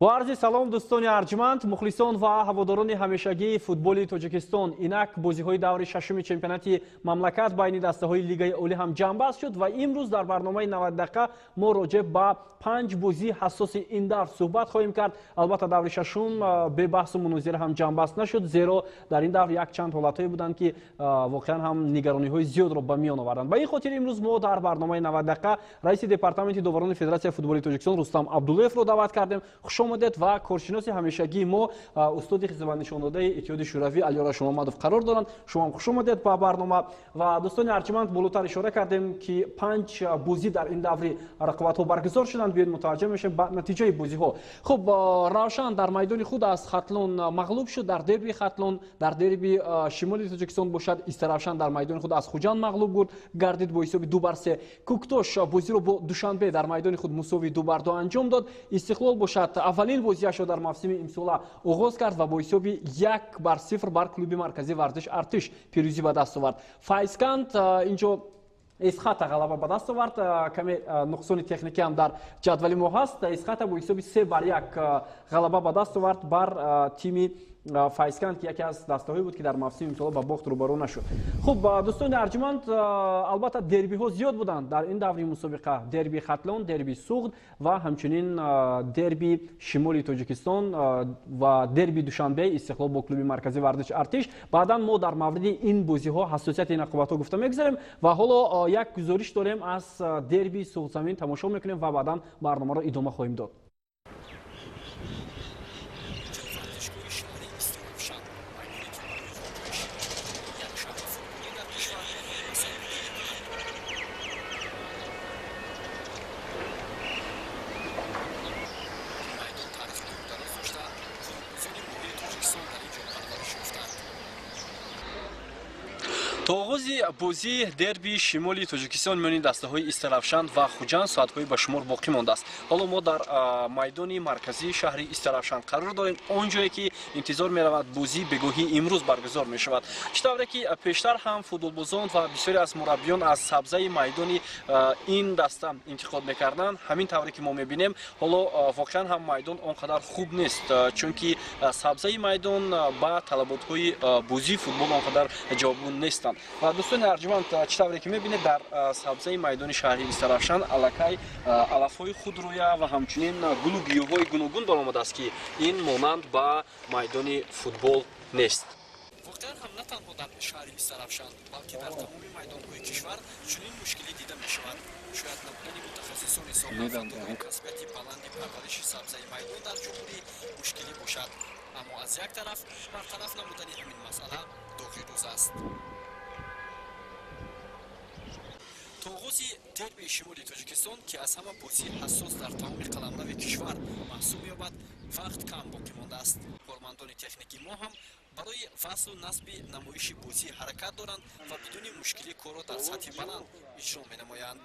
Бо арзи салом, дӯстони арҷманд, мухлисон ва ҳаводорони ҳамешагии футболи Тоҷикистон. Инак бозиҳои даври шашуми чемпионати мамлакат байни дастаҳои Лигаи Олӣ ҳам ҷамъбаст шуд ва имрӯз дар барномаи 90 дақиқа мо роҷеъ ба панҷ бозии ҳассоси ин давр суҳбат хоҳем кард. Албатта, даври шашум бебаҳсу мунозира ҳам ҷамъбаст нашуд, зеро дар ин давр якчанд ҳолатҳое буданд, ки воқеан ҳам нигарониҳои зиёдро ба миён оварданд. Ба ин хотир имрӯз мо дар барномаи 90 дақиқа раиси департаменти доварони Федератсияи футболи Тоҷикистон Рустам Абдуллоевро даъват кардем. Хуш омадед. Ва коршиноси ҳамешагии мо, устоди хизматнишондодаи Иттиҳоди Шӯравӣ Алиёра Шомамадов қарор доранд. Шумо ҳам хуш омадед ба барнома. Ва дӯстони арҷманд, болотар ишора кардем, ки панҷ бозӣ дар ин даври рақобатҳо баргузор шуданд. Биёед, мутаваҷҷеҳ мешавем ба натиҷаи бозиҳо. Хуб, Равшан дар майдони худ аз Хатлон мағлуб шуд дар дерби Хатлон. Дар дерби шимоли Тоҷикистон бошад, Истаравшан дар майдони худ аз Хуҷанд мағлуб гардид бо ҳисоби 2-3. Кӯктош бозиро бо Душанбе дар майдони худ мусовии 2-2 анҷом дод. Истиқлол бошад, аввалин бозиашро дар мавсими имсола оғоз кард ва бо ҳисоби 1-0 бар клуби марказии варзиш Артиш пирӯзӣ ба даст овард. Файзканд инҷо Эсхата ғалаба ба даст овард. Каме нуқсони техникӣ ҳам дар ҷадвали мо ҳаст. Эсхата бо ҳисоби 3-1 ғалаба ба даст овард бар тими Файзканд, ки яке аз дастаҳое буд, ки дар мавсими имсола ба бохт рӯбарӯ нашуд. Хуб, дӯстони арҷманд, албатта, дербиҳо зиёд буданд дар ин даври мусобиқа: дерби Хатлон, дерби Суғд ва ҳамчунин дерби шимоли Тоҷикистон ва дерби Душанбе, Истиқлол бо клуби марказии варзиши Артиш. Баъдан мо дар мавриди ин бозиҳо, ҳассосияти ин рақобатҳо гуфта мегузарем. Ва ҳоло як гузориш дорем аз дерби Суғдзамин, тамошо мекунем ва баъдан барномаро идома хоҳем дод. Варзишгоҳи шаҳри Истаравшан, майдоне ки барои хоҷаи ширини як шаҳри футболӣ дар кишвар басандагӣ мекунад. Ин майдон таърихи дурдароз дошта, футболбозони моҳири Тоҷикистон дар ин ҷо парвариш ёфтанд. То оғози бозии дерби шимоли Тоҷикистон миёни дастаҳои Истаравшан ва Хуҷанд соатҳои ба шумор боқӣ мондааст. Ҳоло мо дар майдони марказии шаҳри Истаравшан қарор дорем, он ҷое ки интизор меравад, бозии бегоҳии имрӯз баргузор мешавад. Чӣ тавре ки пештар ҳам футболбозон ва бисёре аз мураббиён аз сабзаи майдони ин даста интиқод мекарданд, ҳамин тавре ки мо мебинем, ҳоло воқеан ҳам майдон он қадар хуб нест, чунки сабзаи майдон ба талаботҳои бозии футбол он қадар ҷавобгӯ нестанд. Ва дӯстони арҷманд, чӣ тавре ки мебинед, дар сабзаи майдони шаҳри Истаравшан аллакай алафҳои худрӯя ва ҳамчунин гулу гиёҳҳои гуногун баромадааст, ки ин монанд ба майдони футбол нест. Воқеан ҳам, на танҳо дар шаҳри Истаравшан, балки дар тамоми майдонҳои кишвар чунин мушкилӣ дида мешавад. Шояд набудани мутахассисони соҳа ва дорои касбияти баланди парвариши сабзаи майдон дар ҷумҳурӣ мушкилӣ бошад, аммо аз як тараф бартараф намудани ҳамин масъала доғи рӯз аст. То оғози дерби шимоли Тоҷикистон, ки аз ҳама бозии ҳассос дар тамоми қаламрави кишвар маҳсуб меёбад, вақт кам боқӣ мондааст. Кормандони техникии мо ҳам барои васлу насби намоиши бозӣ ҳаракат доранд ва бидуни мушкилӣ корро дар сатҳи баланд иҷро менамоянд.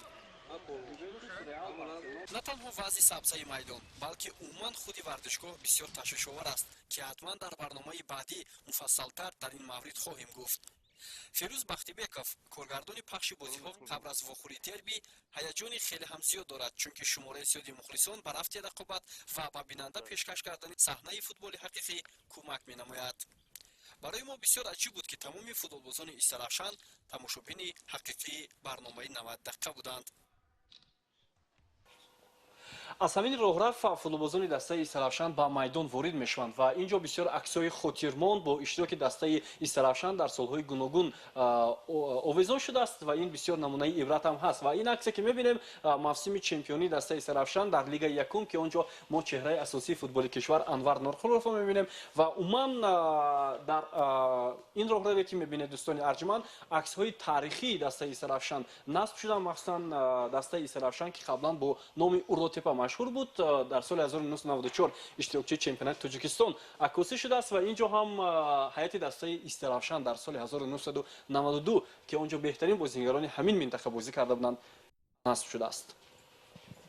На танҳо вазъи сабзаи майдон, балки умуман худи варзишгоҳ бисёр ташвишовар аст, ки ҳатман дар барномаи баъдӣ муфассалтар дар ин маврид хоҳем гуфт. Фирӯз Бахтибеков, коргардони пахши бозиҳо, қабл аз вохӯрии дерби ҳаяҷони хеле ҳам зиёд дорад, чунки шумораи зиёди мухлисон ба рафти рақобат ва ба бинанда пешкаш кардани саҳнаи футболи ҳақиқӣ кӯмак менамояд. Барои мо бисёр аҷиб буд, ки тамоми футболбозони Истаравшан тамошобини ҳақиқии барномаи 90 дақиқа буданд. Аз ҳамин роҳраф футболбозони дастаи Истаравшан ба майдон ворид мешаванд ва ин ҷо бисёр аксҳои хотирмон бо иштироки дастаи Истаравшан дар солҳои гуногун овезон шудааст ва ин бисёр намунаи ибрат ҳам ҳаст. Ва ин аксе ки мебинем, мавсими чемпионии дастаи Истаравшан дар Лигаи якум, ки он ҷо мо чеҳраи асосии футболи кишвар Анвар Норқуловро мебинем. Ва умуман дар ин роҳраве ки мебинед, дӯстони арҷманд, аксҳои таърихии дастаи Истаравшан насб шуданд, махсусан дастаи Истаравшан, ки қаблан бо номи Уротепа машҳур буд, дар соли 1994 иштирокчии чемпионати Тоҷикистон аккосӣ шудааст. Ва ин ҷо ҳам ҳайати дастаи Истаравшан дар соли 1992, ки он ҷо беҳтарин бозигарони ҳамин минтақа бозӣ карда буданд, насб шудааст.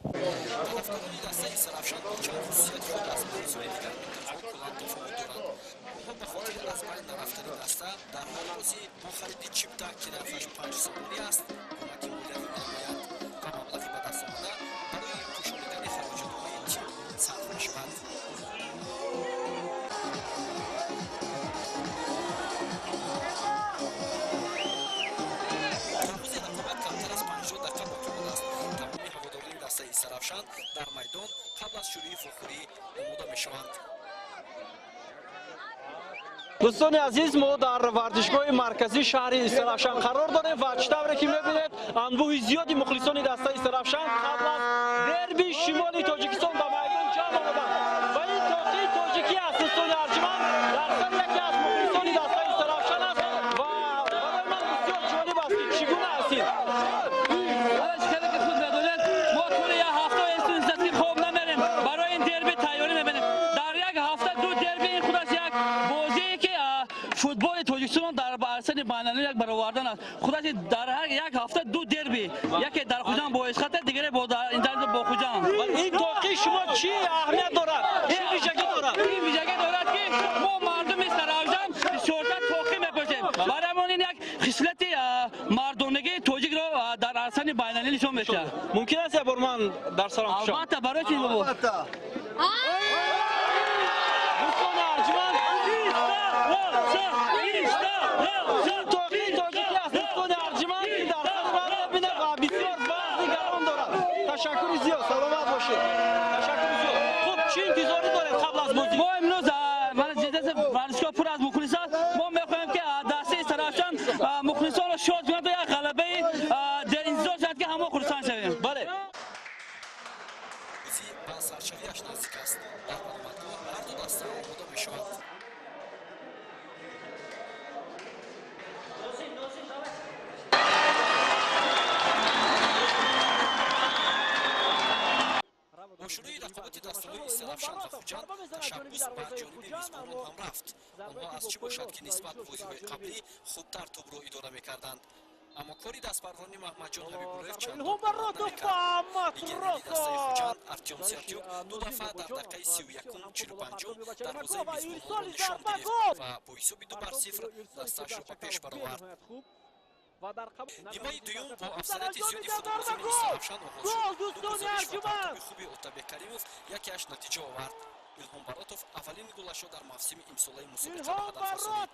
Тарафдорони дастаи Истаравшан бо чанд хусусияти худ аз мухлисони дигар минтақаҳо куллан тафовут доранд. Онҳо ба хотири аз байн нарафтани даста дар ҳар бозӣ бо хариди чипта, ки нархаш 5 сомонӣ аст, кӯмаки молиявӣ менамоянд ва маблағи ба даст омада барои пӯшонидани хароҷотҳои тим сарф мешавад. Дӯстони азиз, мо дар варзишгоҳи марказии шаҳри Истаравшан қарор дорем ва чӣ тавре ки мебинед, анбӯҳи зиёди мухлисони дастаи Истаравшан қабл аз дерби шимоли Тоҷикистон ба майдон ҷамъ омаданд ва ин тоқии тоҷикӣ аст. Дӯстони арҷманд, дар сари яке аз мухлисони дастаи Истаравшан аст ва барои ман бисёр ҷолиб аст, ки чӣ гуна аст ин. Хеле ки худ медонед, мо тӯли як ҳафта эстунистаст, ки хоб намерем, барои ин дерби тайёрӣ мебинем. Дар як ҳафта ду дерби, ин худаш як бозие, ки футболи Тоҷикистон дар арсаи байналмилалӣ як баровардан аст. Худаш дар ҳар як ҳафта ду дерби, яке дар Хуҷанд бо Эсхата, дигаре бо бо Хуҷанд. Ин тоқи шумо чӣ аҳамият дорад, чӣ вижагӣ дорад? Ин вижагӣ дорад, ки мо мардуми Истаравшан бисёртар тоқӣ мепӯшем. Барои ҳамон ин як хислати мардонагии тоҷикро дар арсаи байналмилалӣ нишон медиҳад. Мумкин аст як бор ман дар сарам пӯшам? Албатта, барои чи бобо? Дӯстони арҷманд, ин тоқии тоҷикӣ аст. Дӯстони арҷманд, ин дар сари ман мебинед ва бисёр вазни гарон дорад. Ташаккури зиёд, саломат бошед, ташаккури зиёд. Хуб, чӣ интизорӣ доред қабл аз бозӣ? Мо имрӯз варзишгоҳ пур аз мухлис аст. Мо мехоҳем, ки дастаи Истаравшан мухлисонро шод кунад ва як ғалабаи деринтизор шавад, ки ҳамо хурсанд шавем. Бале. Бозӣ ба саршавиаш наздик аст. Дар баромадгоҳ ҳар ду даста омода мешавад. Бо шурӯи рақобати дастаҳои Истаравшан ва Хуҷанд ташаббус ба ҷониби мизбонон ҳам рафт. Онҳо аз чӣ бошад, ки нисбат бозиҳои қаблӣ хубтар тӯбро идора мекарданд, аммо кори дастпарвони Маҳмадҷон Ҳабибуллоев чандон намекард. Легионери дастаи Хуҷанд Артём Сертюк ду дафъа дар дақиқаи 31-, 45-ум дарвозаи мизбононро нишон гирифт ва бо ҳисоби 2-0 дастаашро ба пеш баровард. Нимаи дуюм бо афзалияти зиёди футболбозони Истаравшан оғоз шуд. Ду гузориш ва партоби хуби Отабек Каримов якеаш натиҷа овард. Илҳом Баротов аввалин голашро дар мавсими имсолаи мусобиқа ба ҳадаф расонид.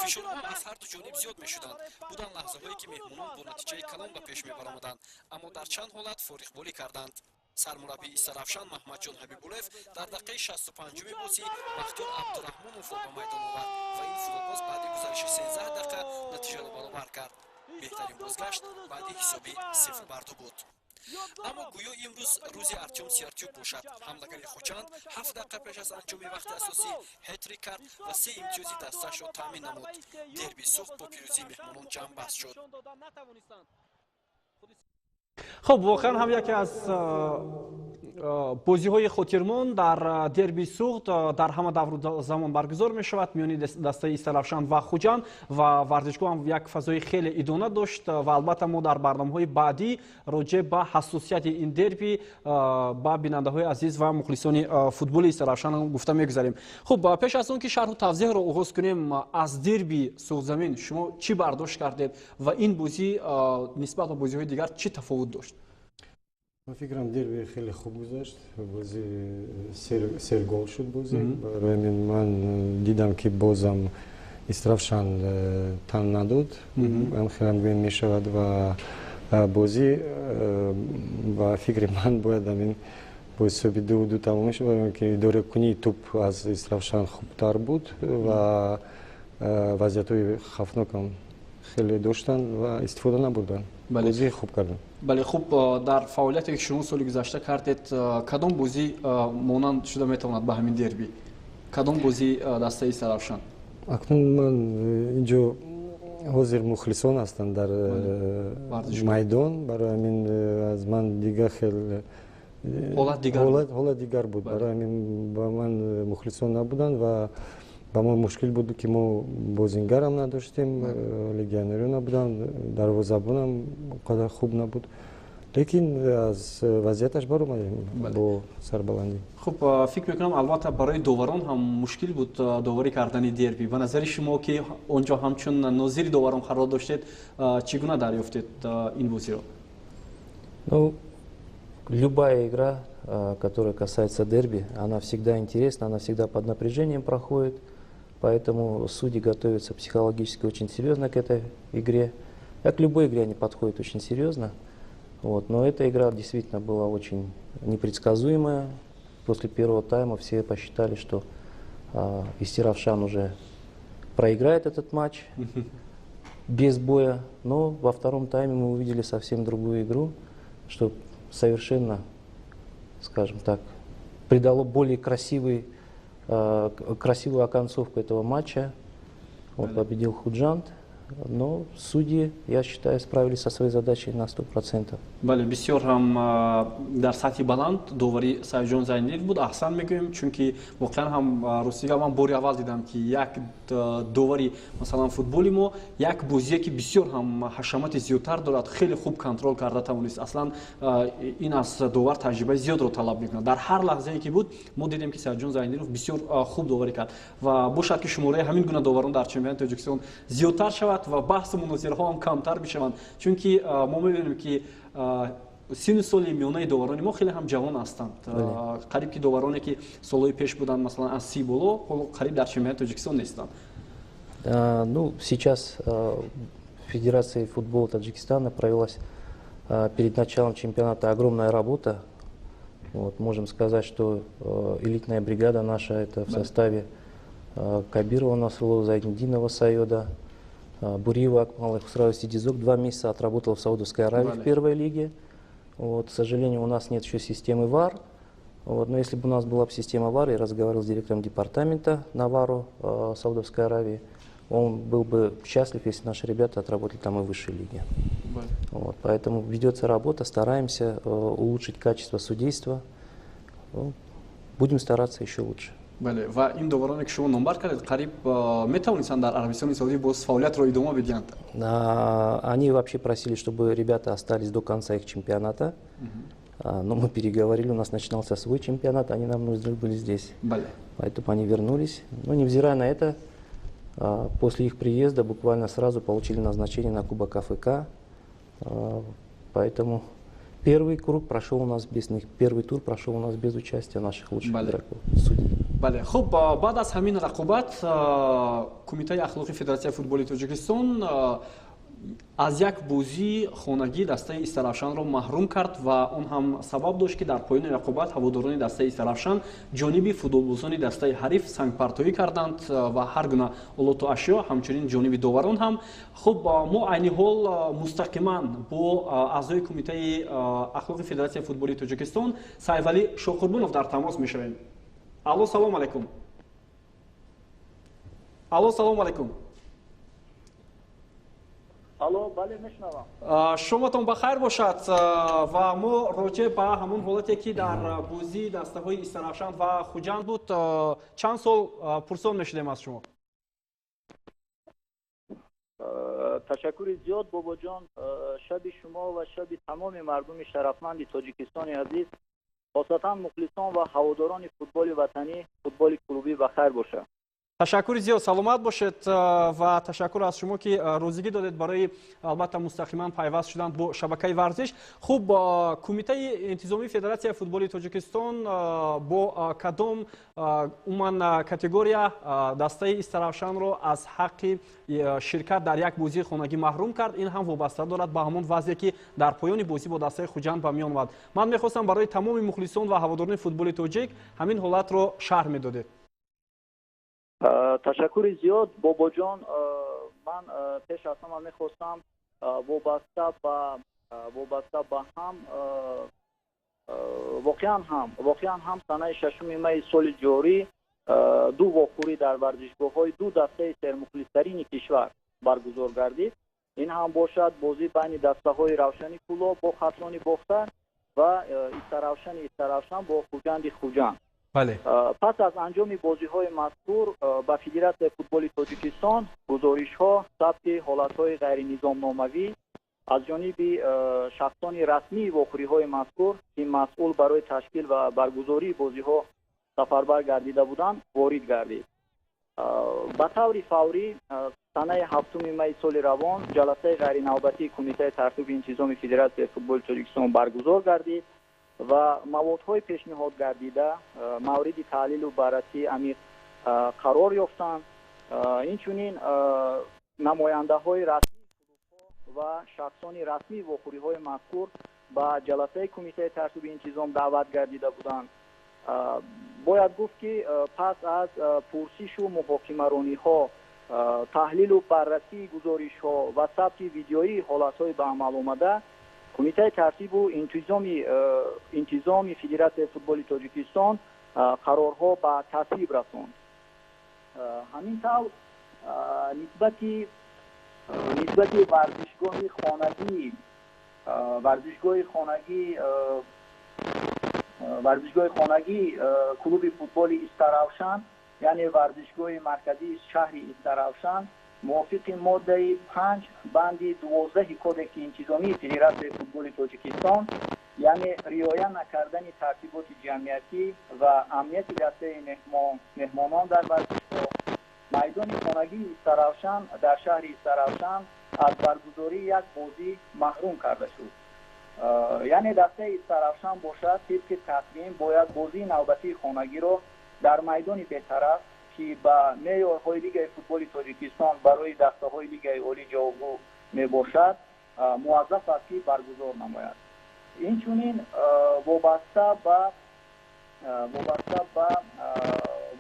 Фишорҳо аз ҳар ду ҷониб зиёд мешуданд. Буданд лаҳзаҳое, ки меҳмонон бо натиҷаи калон ба пеш мебаромаданд, аммо дар чанд ҳолат фориғболӣ карданд. Сармураббии Истаравшан Маҳмадҷон Ҳабибуллоев дар дақиқаи 65-уми бозӣ Бахтиёр Абдураҳмоновро ба майдон овард ва ин футболбоз баъди гузариши 13 дақиқа натиҷаро баробар кард. Беҳтарин бозгашт баъди ҳисоби 0-2 буд. Аммо гӯё имрӯз рӯзи Артём Сиартюк бошад. Ҳамлагари Хуҷанд 7 дақиқа пеш аз анҷоми вақти асосӣ ҳетрик кард ва се имтиёзи дастаашро таъмин намуд. Дерби Суғд бо пирӯзии меҳмонон ҷамъбаст шуд. Хуб, воқеан ҳам яке аз бозиҳои хотирмон дар дерби Суғд дар ҳама давру замон баргузор мешавад миёни дастаи Истаравшан ва Хуҷанд ва варзишгоҳ ҳам як фазои хеле идона дошт. Ва албатта мо дар барномаҳои баъдӣ роҷеъ ба ҳассосияти ин дерби ба бинандаҳои азиз ва мухлисони футболи Истаравшан гуфта мегузарем. Хуб, пеш аз он ки шарҳу тавзеҳро оғоз кунем, аз дерби Суғдзамин шумо чӣ бардошт кардед ва ин бозӣ нисбат ба бозиҳои дигар чӣ тафовут дошт? Ман фикрам, дерби хеле хуб гузашт. Бозӣ сергол шуд бозӣ. Барои ҳамин ман дидам, ки бозам Истаравшан тан надод, хелам гӯем мешавад, ва бозӣ ба фикри ман бояд ҳамин бо ҳисоби 2-2 тамом мешуд, ки идоракунии тӯб аз Истаравшан хубтар буд ва вазъиятҳои хавфнокам хеле доштанд ва истифода набурданд. Бозии хуб карданд. Бале, хуб, дар фаъолияте, ки шумо соли гузашта кардед, кадом бозӣ монанд шуда метавонад ба ҳамин дерби? Кадом бозии дастаи Истаравшан? Акнун ман инҷо ҳозир мухлисон ҳастанд дар майдон, барои ҳамин аз ман дигар хел ҳолат дигар буд. Барои ҳамин ба ман мухлисон набуданд ва ба мо мушкил буд, ки мо бозингарам надоштем, легионерӣ набуданд, дарвозабонам қадар хуб набуд, лекин аз вазъияташ баромадем бо сарбаландӣ. Хуб, фикр мекунам, албатта барои доварон ҳам мушкил буд доварӣ кардани дерби. Ба назари шумо, ки он ҷо ҳамчун нозири доварон қарор доштед, чӣ гуна дарёфтед ин бозиро? Ну, любая игра, которая касается дерби, она всегда интересна, она всегда под напряжением проходит. Поэтому судьи готовятся психологически очень серьезно к этой игре. Как к любой игре они подходят очень серьезно. Вот. Но эта игра действительно была очень непредсказуемая. После первого тайма все посчитали, что Истаравшан уже проиграет этот матч без боя. Но во втором тайме мы увидели совсем другую игру, что совершенно, скажем так, придало более красивую оконцовку этого матча. Вот победил Худжанд. Но судьи, я считаю, справились со своей задачей на 100%. Бале, бисёр ҳам дар сатҳи баланд доварӣ Саидҷон Зайниддинов буд. Аҳсан мегӯем, чунки воқеан ҳам, ростига, ман бори аввал дидам, ки як довари, масалан, футболи мо як бозие, ки бисёр ҳам ҳашамати зиёдтар дорад, хеле хуб контрол карда тавонист. Аслан ин аз довар таҷрибаи зиёдро талаб мекунад. Дар ҳар лаҳзае ки буд, мо дидем, ки Саидҷон Зайниддинов бисёр хуб доварӣ кард ва бошад, ки шумораи ҳамин гуна доварон дар чемпионати Тоҷикистон зиёдтар шавад ва баҳсу мунозираҳо ҳам камтар бишаванд, чунки мо мебинем, ки синну соли миёнаи доварони мо хеле ҳам ҷавон ҳастанд. Қариб ки довароне, ки солҳои пеш буданд, масалан, аз 30 боло, ҳоло қариб дар чемпионати Тоҷикистон нестанд. Ну, сейчас в Федерации футбола Таджикистана провелась перед началом чемпионата огромная работа. Вот, можем сказать, что элитная бригада наша, это в составе Кабирова Насрулло, Зайнидинова Сайода, Буриева Акмала и Хусрава Сидизок 2 месяца отработал в Саудовской Аравии в первой лиге. Вот, к сожалению, у нас нет еще системы ВАР. Вот, но если бы у нас была бы система ВАР, я разговаривал с директором департамента на ВАРу Саудовской Аравии, он был бы счастлив, если наши ребята отработали там и в высшей лиге. Вот, поэтому ведется работа, стараемся улучшить качество судейства. Ну, будем стараться еще лучше. Бале, ва ин довароне, ки шумо номбар кардед, қариб метавонистанд дар Арабистони Саудӣ боз фаъолиятро идома бидиҳанд? Они вообще просили, чтобы ребята остались до конца их чемпионата. Но мы переговорили, у нас начинался свой чемпионат, они нам нужны были здесь. Поэтому они вернулись. Но, невзирая на это, после их приезда буквально сразу получили назначение на Кубок АФК. Поэтому первый круг прошел у нас без них, первый тур прошел у нас без участия наших лучших игроков, судей. Бале, хуб, баъд аз ҳамин рақобат Кумитаи ахлоқи Федератсияи футболи Тоҷикистон аз як бозии хонагӣ дастаи Истаравшанро маҳрум кард ва он ҳам сабаб дошт, ки дар поёни рақобат ҳаводорони дастаи Истаравшан ҷониби футболбозони дастаи ҳариф сангпартоӣ карданд ва ҳар гуна олоту ашё, ҳамчунин ҷониби доварон ҳам. Хуб, мо айни ҳол мустақиман бо аъзои Кумитаи ахлоқи Федератсияи футболи Тоҷикистон Сайфалӣ Шоқурбонов дар тамос мешавем. Алло, салом алайкум. Алло, салом алайкум. Алло, бале, мешунавам. Шоматон ба хайр бошад. Ва мо роҷеъ ба ҳамон ҳолате, ки дар бозии дастаҳои Истаравшан ва Хуҷанд буд, чанд сол пурсон мешудем аз шумо. Ташаккури зиёд, Бобоҷон. Шаби шумо ва шаби тамоми мардуми шарафманди Тоҷикистони азиз, хосатан мухлисон ва ҳаводорони футболи ватанӣ, футболи клубӣ ба хайр бошад. Ташаккури зиёд, саломат бошед ва ташаккур аз шумо, ки розигӣ додед барои, албатта, мустақиман пайваст шудан бо шабакаи варзиш. Хуб, Кумитаи интизомии Федератсияи футболи Тоҷикистон бо кадом умуман категория дастаи Истаравшанро аз ҳаққи ширкат дар як бозии хонагӣ маҳрум кард? Ин ҳам вобаста дорад ба ҳамон вазъе, ки дар поёни бозӣ бо дастаи Хуҷанд ба миён омад. Ман мехостам, барои тамоми мухлисон ва ҳаводорони футболи тоҷик ҳамин ҳолатро шарҳ медодед. Ташаккури зиёд, Бобоҷон. Ман пеш аз ҳама мехостам вобаста ба ҳам воқеан ҳам санаи 6 майи соли ҷорӣ ду вохӯрӣ дар варзишгоҳҳои ду дастаи сермухлистарини кишвар баргузор гардид. Ин ҳам бошад бозӣ байни дастаҳои Равшани Кӯлоб бо Хатлони Бохтар ва Истаравшани Истаравшан бо Хуҷанди Хуҷанд. Пас аз анҷоми бозиҳои мазкур ба Федератсияи футболи Тоҷикистон гузоришҳо сабти ҳолатҳои ғайринизомномавӣ аз ҷониби шахсони расмии вохӯриҳои мазкур, ки масъул барои ташкил ва баргузории бозиҳо сафарбар гардида буданд, ворид гардид. Ба таври фаврӣ санаи 7 майи соли равон ҷаласаи ғайринавбатии Кумитаи тартиби интизоми Федератсияи футболи Тоҷикистон баргузор гардид ва маводҳои пешниҳод гардида мавриди таҳлилу баррасии амиқ қарор ёфтанд. Инчунин намояндаҳои расмии клубҳо ва шахсони расмии вохӯриҳои мазкур ба ҷаласаи Кумитаи тартиби интизом даъват гардида буданд. Бояд гуфт, ки пас аз пурсишу муҳокимарониҳо Таҳлилу баррасии гузоришҳо ва сабти видеоии ҳолатҳои ба амал омада, Кумитаи тартибу интизоми Федератсияи футболи Тоҷикистон қарорҳо ба тасвиб расонд. Ҳамин тавр, нисбати варзишгоҳи хонагии клуби футболи Истаравшан, яъне варзишгоҳи марказии шаҳри Истаравшан, мувофиқи моддаи 5, банди 12 Кодекси интизомии Федератсияи футболи Тоҷикистон, яъне риоя накардани тартиботи ҷамъиятӣ ва амнияти дастаи меҳмонон дар варзишгоҳ, майдони хонагии Истаравшан дар шаҳри Истаравшан аз баргузории як бозӣ маҳрум карда шуд. Яъне дастаи Истаравшан бошад, тибқи тасмим бояд бозии навбатии хонагиро дар майдони бетараф, ки ба меъёрҳои Лигаи футболи Тоҷикистон барои дастаҳои Лигаи Олӣ ҷавобгӯ мебошад, муваззаф аст, ки баргузор намояд. Инчунин вобаста ба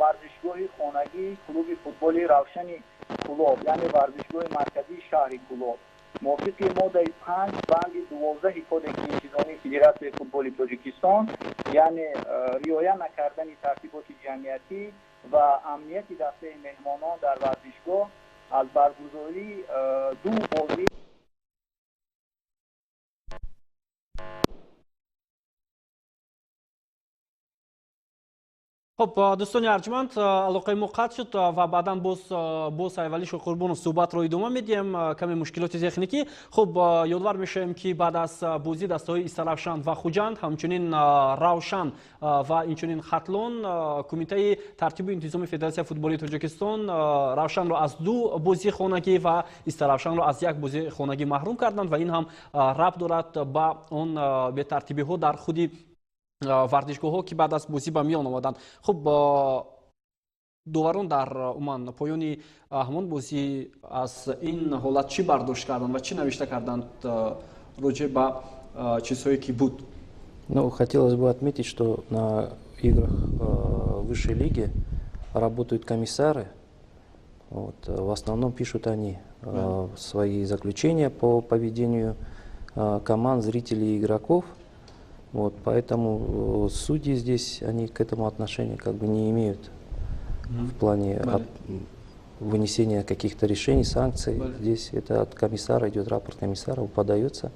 варзишгоҳи хонагии клуби футболи Равшани Кӯлоб, яъне варзишгоҳи марказии шаҳри Кӯлоб, мувофиқи моддаи 5, банди 12 Кодекси интизомии Федератсияи футболи Тоҷикистон, яъне риоя накардани тартиботи ҷамъиятӣ ва амнияти дастаи меҳмонон дар варзишгоҳ, аз баргузории ду бозӣ Хуб, дӯстони арҷманд, алоқаи мо қатъ шуд ва баъдан боз бо Сайвалӣ Шоқурбонов суҳбатро идома медиҳем. Каме мушкилоти техникӣ. Хуб, ёдвар мешавем, ки баъд аз бозӣ дастаҳои Истаравшан ва Хуҷанд, ҳамчунин Равшан ва инчунин Хатлон, Кумитаи тартибу интизоми Федератсияи футболи Тоҷикистон Равшанро аз ду бозии хонагӣ ва Истаравшанро аз як бозии хонагӣ маҳрум карданд ва ин ҳам рабт дорад ба он бетартибиҳо дар худи варзишгоҳҳо, ки баъд аз бозӣ ба миён омаданд. Хуб, доварон дар умуман поёни ҳамон бозӣ аз ин ҳолат чӣ бардошт карданд ва чӣ навишта карданд роҷеъ ба чизҳое, ки буд? Ну, хотелось бы отметить, что на играх высшей лиги работают комиссары. Вот, в основном пишут они свои заключения по поведению команд, зрителей и игроков. Вот, поэтому судьи здесь, они к этому отношения как бы не имеют в плане вынесения каких-то решений, санкций. Здесь это от комиссара идет рапорт комиссара, подается,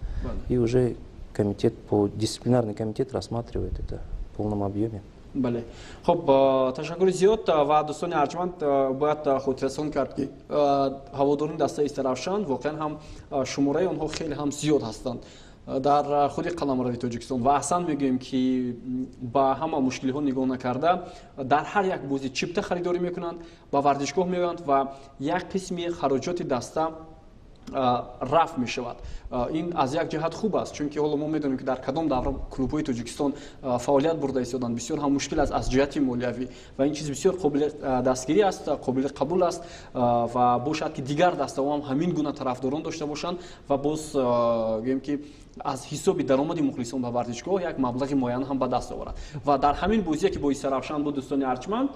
и уже дисциплинарный комитет рассматривает это в полном объеме. Бале, хуб, ташаккури зиёд. Ва дӯстони арҷманд, бояд хотиррасон кард, ки ҳаводорони дастаи Истаравшан воқеан ҳам шумораи онҳо хеле ҳам зиёд ҳастанд дар худи қаламрави Тоҷикистон ва аҳсан мегӯем, ки ба ҳама мушкилиҳо нигоҳ накарда, дар ҳар як бозӣ чипта харидорӣ мекунанд, ба варзишгоҳ меоянд ва як қисми хароҷоти даста рафъ мешавад. Ин аз як ҷиҳат хуб аст, чунки ҳоло мо медонем, ки дар кадом давра клубҳои Тоҷикистон фаъолият бурда истоданд. Бисёр ҳам мушкил аст аз ҷиҳати молиявӣ ва ин чиз бисёр қобили дастгирӣ аст, қобили қабул аст ва бошад, ки дигар дастаҳо ҳам ҳамин гуна тарафдорон дошта бошанд ва боз гӯем, ки аз ҳисоби даромади мухлисон ба варзишгоҳ як маблағи муайян ҳам ба даст оварад. Ва дар ҳамин бозие, ки бо Истаравшан буд, дӯстони арҷманд,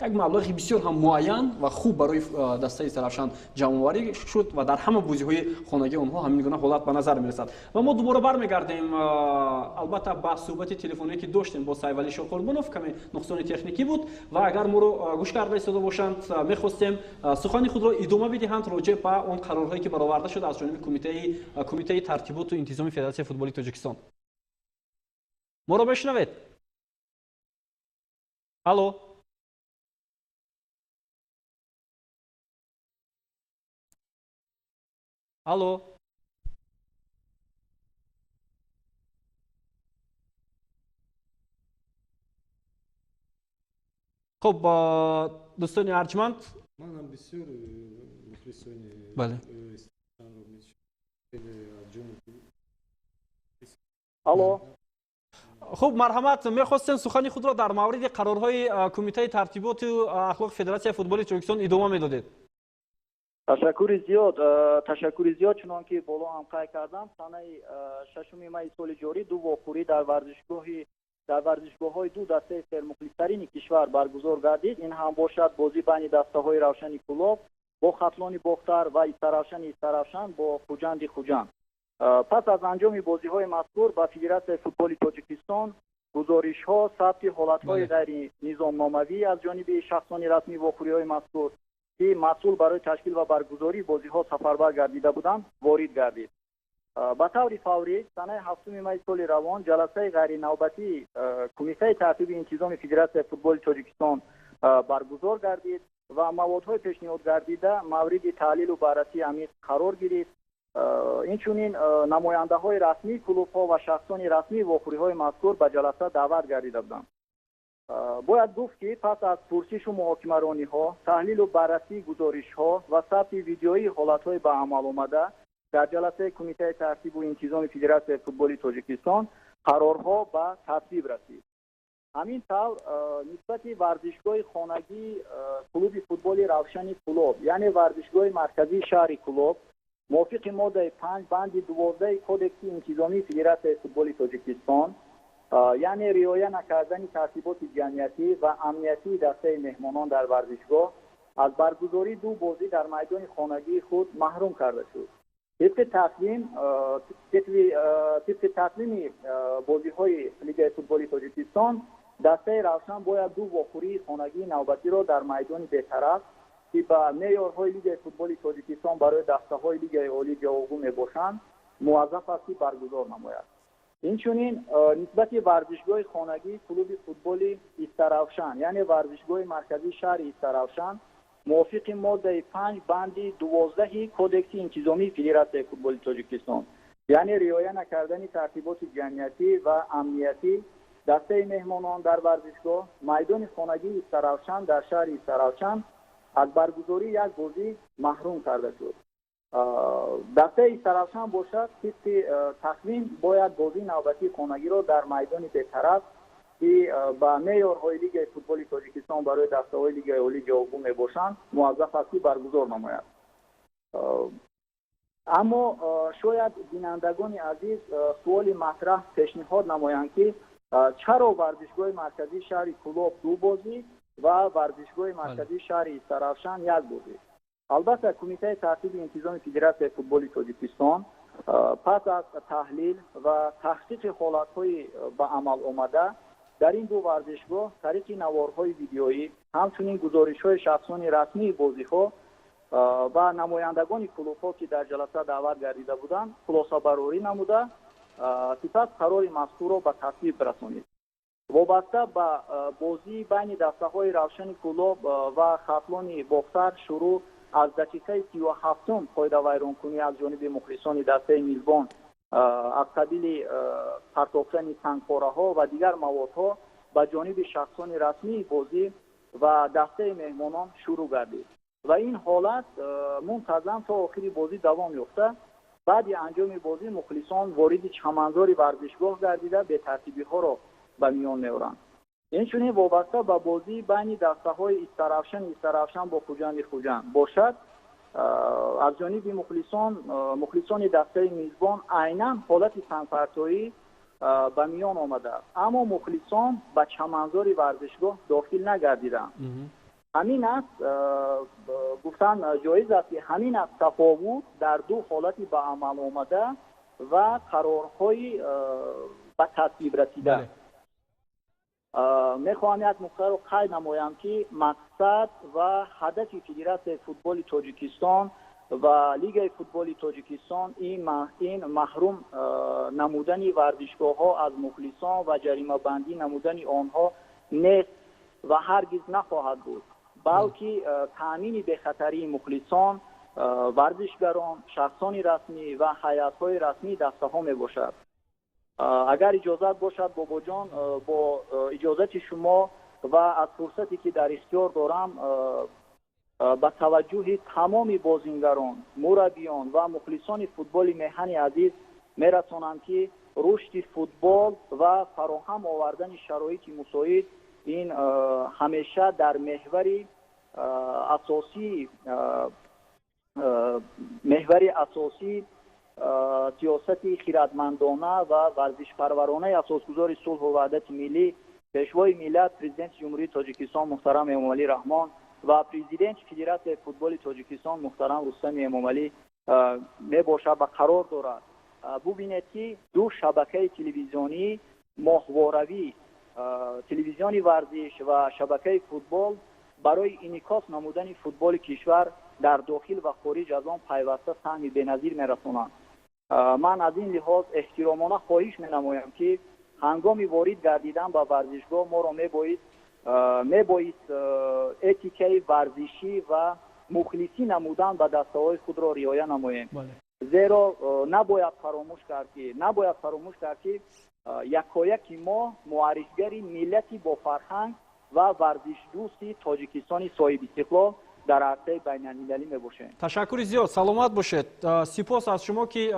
як маблағи бисёр ҳам муайян ва хуб барои дастаи Истаравшан ҷамъоварӣ шуд ва дар ҳама бозиҳои хонагии онҳо ҳамин гуна ҳолат ба назар мерасад. Ва мо дубора бармегардем, албатта, ба суҳбати телефоние, ки доштем бо Сайвалӣ Шоқурбонов. Каме нуқсони техникӣ буд ва агар моро гӯш карда истода бошанд, мехостем сухани худро идома бидиҳанд роҷеъ ба он қарорҳое, ки бароварда шуд аз ҷониби Кумитаи тартиботу интизоми Федератсияи футболи Тоҷикистон. Моро мешунавед? Алло, алло. Хуб, дӯстони арҷманд. Манам бисёр мухлисони Бале. Хеле аз ҷони Алло. Хуб, марҳамат, мехостем сухани худро дар мавриди қарорҳои Кумитаи тартиботу ахлоқи Федератсияи футболи Тоҷикистон идома медодед. Ташаккури зиёд, ташаккури зиёд. Чунон ки боло ҳам қайд кардам, санаи 6 майи соли ҷорӣ ду вохӯрӣ дар варзишгоҳҳои ду дастаи сермухлистарини кишвар баргузор гардид. Ин ҳам бошад бозӣ байни дастаҳои Равшани Кӯлоб Бо Хатлони Бохтар ва Истаравшани Истаравшан бо Хуҷанди Хуҷанд. Пас аз анҷоми бозиҳои мазкур ба Федератсияи футболи Тоҷикистон гузоришҳо, сабти ҳолатҳои ғайринизомномавӣ аз ҷониби шахсони расмии вохӯриҳои мазкур, ки масъул барои ташкил ва баргузории бозиҳо сафарбар гардида буданд, ворид гардид. Ба таври фаврӣ санаи 7 майи соли равон ҷаласаи ғайринавбатии Кумитаи тартиби интизоми Федератсияи футболи Тоҷикистон баргузор гардид ва маводҳои пешниҳодгардида мавриди таҳлилу баррасии амиқ қарор гирифт. Инчунин намояндаҳои расмии клубҳо ва шахсони расмии вохӯриҳои мазкур ба ҷаласа даъват гардида буданд. Бояд гуфт, ки пас аз пурсишу муҳокимарониҳо, таҳлилу баррасии гузоришҳо ва сабти видеоии ҳолатҳои ба амал омада дар ҷаласаи Кумитаи тартибу интизоми Федератсияи футболи Тоҷикистон қарорҳо ба тасвиб расид. Ҳамин тавр, нисбати варзишгоҳи хонагии клуби футболи Равшани Кӯлоб, яъне варзишгоҳи марказии шаҳри Кӯлоб, мувофиқи моддаи 5 банди 12 Кодекси интизомии Федератсияи футболи Тоҷикистон, яъне риоя накардани тартиботи ҷамъиятӣ ва амниятии дастаи меҳмонон дар варзишгоҳ, аз баргузории ду бозӣ дар майдони хонагии худ маҳрум карда шуд. Тибқи тақвими бозиҳои Лигаи футболи Тоҷикистон, дастаи Равшан бояд ду вохӯрии хонагии навбатиро дар майдони бетараф, ки ба меъёрҳои Лигаи футболи Тоҷикистон барои дастаҳои Лигаи Олӣ ҷавобгӯ мебошанд, муваззаф аст, ки баргузор намояд. Инчунин нисбати варзишгоҳи хонагии клуби футболи Истаравшан, яъне варзишгоҳи марказии шаҳри Истаравшан, мувофиқи моддаи 5 банди 12 Кодекси интизомии Федератсияи футболи Тоҷикистон, яъне риоя накардани тартиботи ҷамъиятӣ ва амниятӣ дастаи меҳмонон дар варзишгоҳ, майдони хонагии Истаравшан дар шаҳри Истаравшан, аз баргузории як бозӣ маҳрум карда шуд. Дастаи Истаравшан бошад, тибқи тақвим бояд бозии навбатии хонагиро дар майдони бетараф, ки ба меъёрҳои Лигаи футболи Тоҷикистон барои дастаҳои Лигаи Олӣ ҷавобгӯ мебошанд, муваззаф аст, ки баргузор намояд. Аммо шояд бинандагони азиз суоли матраҳ пешниҳод намоянд, ки чаро варзишгоҳи марказии шаҳри Кӯлоб ду бозӣ ва варзишгоҳи марказии шаҳри Истаравшан як бозӣ. Албатта, Кумитаи тартиби интизоми Федератсияи футболи Тоҷикистон пас аз таҳлил ва таҳқиқи ҳолатҳои ба амал омада дар ин ду варзишгоҳ тариқи наворҳои видеоӣ, ҳамчунин гузоришҳои шахсони расмии бозиҳо ва намояндагони клубҳо, ки дар ҷаласа даъват гардида буданд, хулосабарорӣ намуда, сипас қарори мазкурро ба тасвиб расонид. Вобаста ба бозии байни дастаҳои Равшани Кӯлоб ва Хатлони Бохтар, шурӯъ аз дақиқаи 37-ум қоидавайронкунӣ аз ҷониби мухлисони дастаи мизбон аз қабили партофтани сангпораҳо ва дигар маводҳо ба ҷониби шахсони расмии бозӣ ва дастаи меҳмонон шурӯъ гардид ва ин ҳолат мунтазам то охири бозӣ давом ёфта, баъди анҷоми бозӣ мухлисон вориди чаманзори варзишгоҳ гардида, бетартибиҳоро ба миён меоранд. Инчунин вобаста ба бозии байни дастаҳои Истаравшани Истаравшан бо Хуҷанди Хуҷанд бошад, аз ҷониби мухлисони дастаи мизбон айнан ҳолати сангпартоӣ ба миён омадааст, аммо мухлисон ба чаманзори варзишгоҳ дохил нагардиданд. Ҳамин аст, гуфтан ҷоиз аст, ки ҳамин аст тафовут дар ду ҳолати ба амал омада ва қарорҳои ба тасвиб расида. Мехоҳам як нуктаро қайд намоям, ки мақсад ва ҳадафи Федератсияи футболи Тоҷикистон ва Лигаи футболи Тоҷикистон ин маҳрум намудани варзишгоҳҳо аз мухлисон ва ҷаримабандӣ намудани онҳо нест ва ҳаргиз нахоҳад буд, балки таъмини бехатарии мухлисон, варзишгарон, шахсони расмӣ ва ҳайатҳои расмии дастаҳо мебошад. Агар иҷозат бошад, Бобоҷон, бо иҷозати шумо ва аз фурсате, ки дар ихтиёр дорам, ба таваҷҷӯҳи тамоми бозингарон, мураббиён ва мухлисони футболи меҳани азиз мерасонам, ки рушди футбол ва фароҳам овардани шароити мусоид ин ҳамеша дар меҳвари асосии сиёсати хиратмандона ва варзишпарваронаи асосгузори сулҳу ваҳдати миллӣ, Пешвои миллат, Президенти Ҷумҳурии Тоҷикистон муҳтарам Эмомалӣ Раҳмон. Ва президенти Федератсияи футболи Тоҷикистон муҳтарам Рустами Эмомалӣ мебошад ва қарор дорад. Бубинед, ки ду шабакаи телевизионӣ моҳворавӣ, телевизиони варзиш ва шабакаи футбол, барои инъикос намудани футболи кишвар дар дохил ва хориҷ аз он пайваста саҳми беназир мерасонанд. Ман аз ин лиҳоз эҳтиромона хоҳиш менамоям, ки ҳангоми ворид гардидан ба варзишгоҳ моро мебоист этикаи варзишӣ ва мухлисӣ намудан ба дастаҳои худро риоя намоем, зеро набояд фаромӯш кард, ки якояки мо муаррифгари миллати бофарҳанг ва варзишдӯсти Тоҷикистони соҳибистиқлол дар арсаи байналмилалӣ мебошем. Ташаккури зиёд, саломат бошед. Сипос аз шумо, ки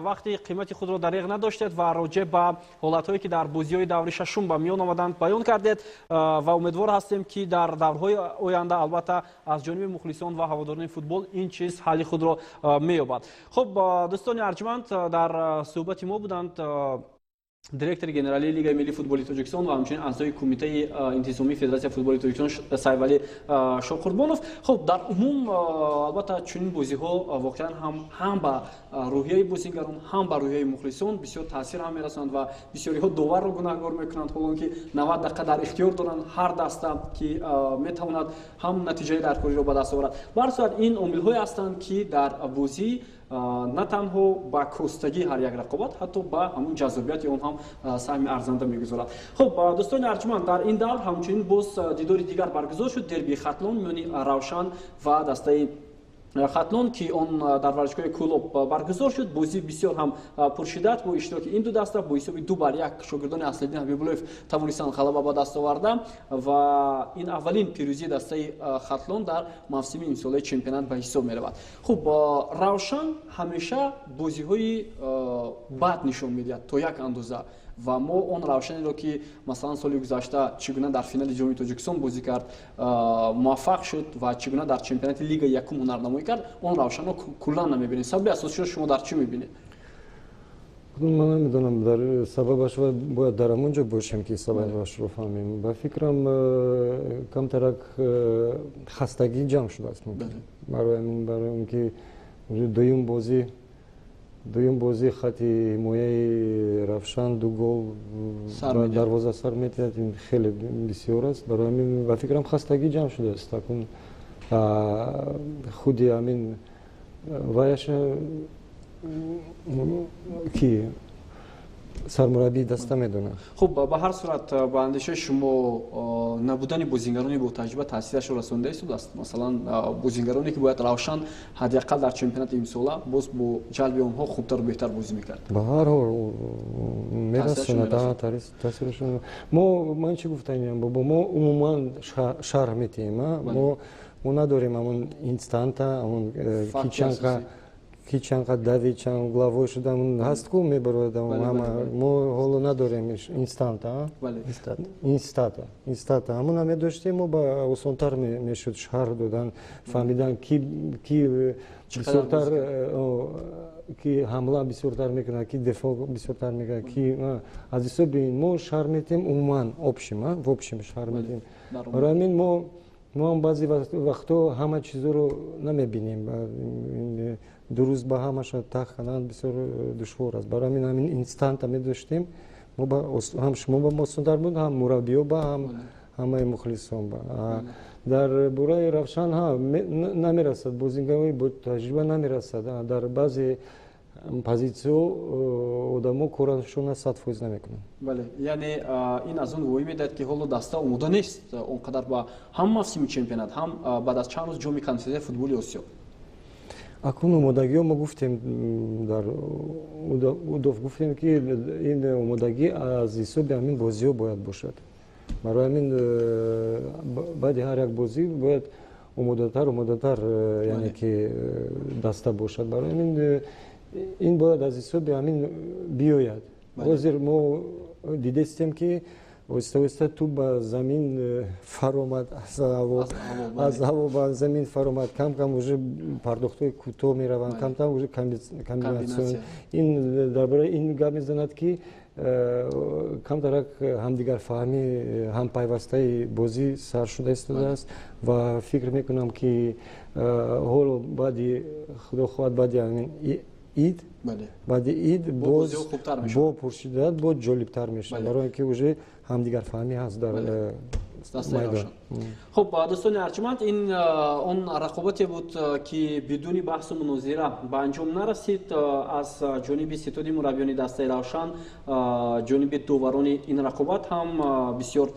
вақти қимати худро дареғ надоштед ва роҷеъ ба ҳолатҳое, ки дар бозиҳои даври шашум ба миён омаданд, баён кардед. Ва умедвор ҳастем, ки дар даврҳои оянда, албатта, аз ҷониби мухлисон ва ҳаводорони футбол ин чиз ҳалли худро меёбад. Хуб, дӯстони арҷманд, дар суҳбати мо буданд директори генералии Лигаи миллии футболи Тоҷикистон ва ҳамчунин аъзои Кумитаи интизомии Федератсияи футболи Тоҷикистон Сайвалӣ Шоқурбонов. Хуб, дар умум, албатта, чунин бозиҳо воқеан ҳам ба рӯҳияи бозигарон, ҳам ба рӯҳияи мухлисон бисёр таъсир ҳам мерасонанд ва бисёриҳо доварро гунаҳгор мекунанд, ҳолон ки 90 дақиқа дар ихтиёр доранд ҳар даста, ки метавонад ҳам натиҷаи даркориро ба даст оварад. Ба ҳар сурат, ин омилҳое ҳастанд, ки дар бозӣ на танҳо ба костагии ҳар як рақобат, ҳатто ба ҳамун ҷаззобияти он ҳам саҳми арзанда мегузорад. Хуб, дӯстони арҷманд, дар ин давр ҳамчунин боз дидори дигар баргузор шуд: дербии Хатлон миёни Равшан ва дастаи Хатлон, ки он дар варзишгоҳи Кӯлоб баргузор шуд. Бозӣ бисёр ҳам пуршиддат бо иштироки ин ду даста. Бо ҳисоби 2-1 шогирдони Аслиддин Ҳабибуллоев тавонистанд ғалаба ба даст оварда ва ин аввалин пирӯзии дастаи Хатлон дар мавсими имсолаи чемпионат ба ҳисоб меравад. Хуб, Равшан ҳамеша бозиҳои бад нишон медиҳад то як андоза ва мо он Равшанеро, ки масалан соли гузашта чӣ гуна дар финали Ҷоми Тоҷикистон бозӣ кард, муваффақ шуд ва чӣ гуна дар чемпионати Лигаи якум ҳунарнамоӣ кард, он Равшанро куллан намебинем. Сабаби асосиро шумо дар чӣ мебинед? Ман намедонам, дар сабабаш бояд дар ҳамон ҷо бошем, ки сабабашро фаҳмем. Ба фикрам, камтарак хастагӣ ҷамъ шудааст, мумкин, барои ҳамин, барои он ки дуюм бозӣ хати ҳимояи Равшан ду гол дарвоза сар метиҳад, ин хеле бисёр аст. Барои ҳамин, ба фикрам, хастагӣ ҷамъ шудааст. Акун худи ҳамин ваяша ки сармураббии даста медонад. Хуб, ба ҳар сурат, ба андешаи шумо, набудани бозингарони ботаҷриба таъсирашро расонда истодааст? Масалан, бозингароне, ки бояд Равшан ҳадди ақал дар чемпионати имсола боз бо ҷалби онҳо хубтару беҳтар бозӣ мекард. Ба ҳар ҳол мерасонад таъсирашон. Мо, ман чӣ гуфтаниям, бобо, мо умуман шарҳ метиҳем, мо надорем ҳамон инстанта, ҳамон ки чанд дави, чанд угловой шуда ҳаст ку мебарояд ҳама. Мо ҳоло надорем инстанта, инстата. Ҳамона медоштем, мо ба осонтар мешуд шарҳ додан, фаҳмидан, ки бисёртар, ки ҳамла бисёртар мекунад, ки дифоъ бисёртар мекунад, ки аз ҳисоби ин мо шарҳ метиҳем умуман, общем, в общем шарҳ метиҳем. Барои ҳамин мо ҳам баъзе вақтҳо ҳама чизоро намебинем дуруст, ба ҳамаша тах кардан бисёр душвор аст. Барои ҳамин, ҳамин инстанта медоштем, ҳам шумо ба мо осонтар буд, ҳам мураббиё ба, ҳам ҳамаи мухлисон ба. Дар бораи Равшан, ҳа, намерасад, бозингарои бо таҷриба намерасад. Дар баъзе позитсияҳо одамо корашона 100% намекунанд. Бале, яъне ин аз он гувоҳӣ медиҳад, ки ҳоло даста омода нест он қадар ба ҳам мавсими чемпионат, ҳам баъд аз чанд рӯз Ҷоми Конфедератсияи футболи Осиё. Акун омодагиҳо, мо гуфтем, дар удов гуфтем, ки ин омодагӣ аз ҳисоби ҳамин бозиҳо бояд бошад. Барои ҳамин баъди ҳар як бозӣ бояд омодатар, яъне ки даста бошад. Барои ҳамин ин бояд аз ҳисоби ҳамин биёяд. Ҳозир мо дидестем, ки Оҳиста оҳиста туп ба замин фаромад, аз ҳаво ба замин фаромад. Кам кам уже пардохтҳои кӯтоҳ мераванд, камтар уже комбинатсион. Ин дар бораи ин гап мезанад, ки камтарак ҳамдигарфаҳмӣ, ҳампайвастаи бозӣ сар шуда истодааст ва фикр мекунам, ки ҳоло баъди, худо хоҳад, баъди ҳамин ид, баъди ид боз бо пуршиддат, боз ҷолибтар мешавад, барои ин ки уже ҳамдигарфаҳмӣ ҳаст дар майдон. Хуб, дӯстони арҷманд, ин он рақобате буд, ки бидуни баҳсу мунозира ба анҷом нарасид. Аз ҷониби ситоди мураббиёни дастаи Равшан, ҷониби доварони ин рақобат ҳам бисёр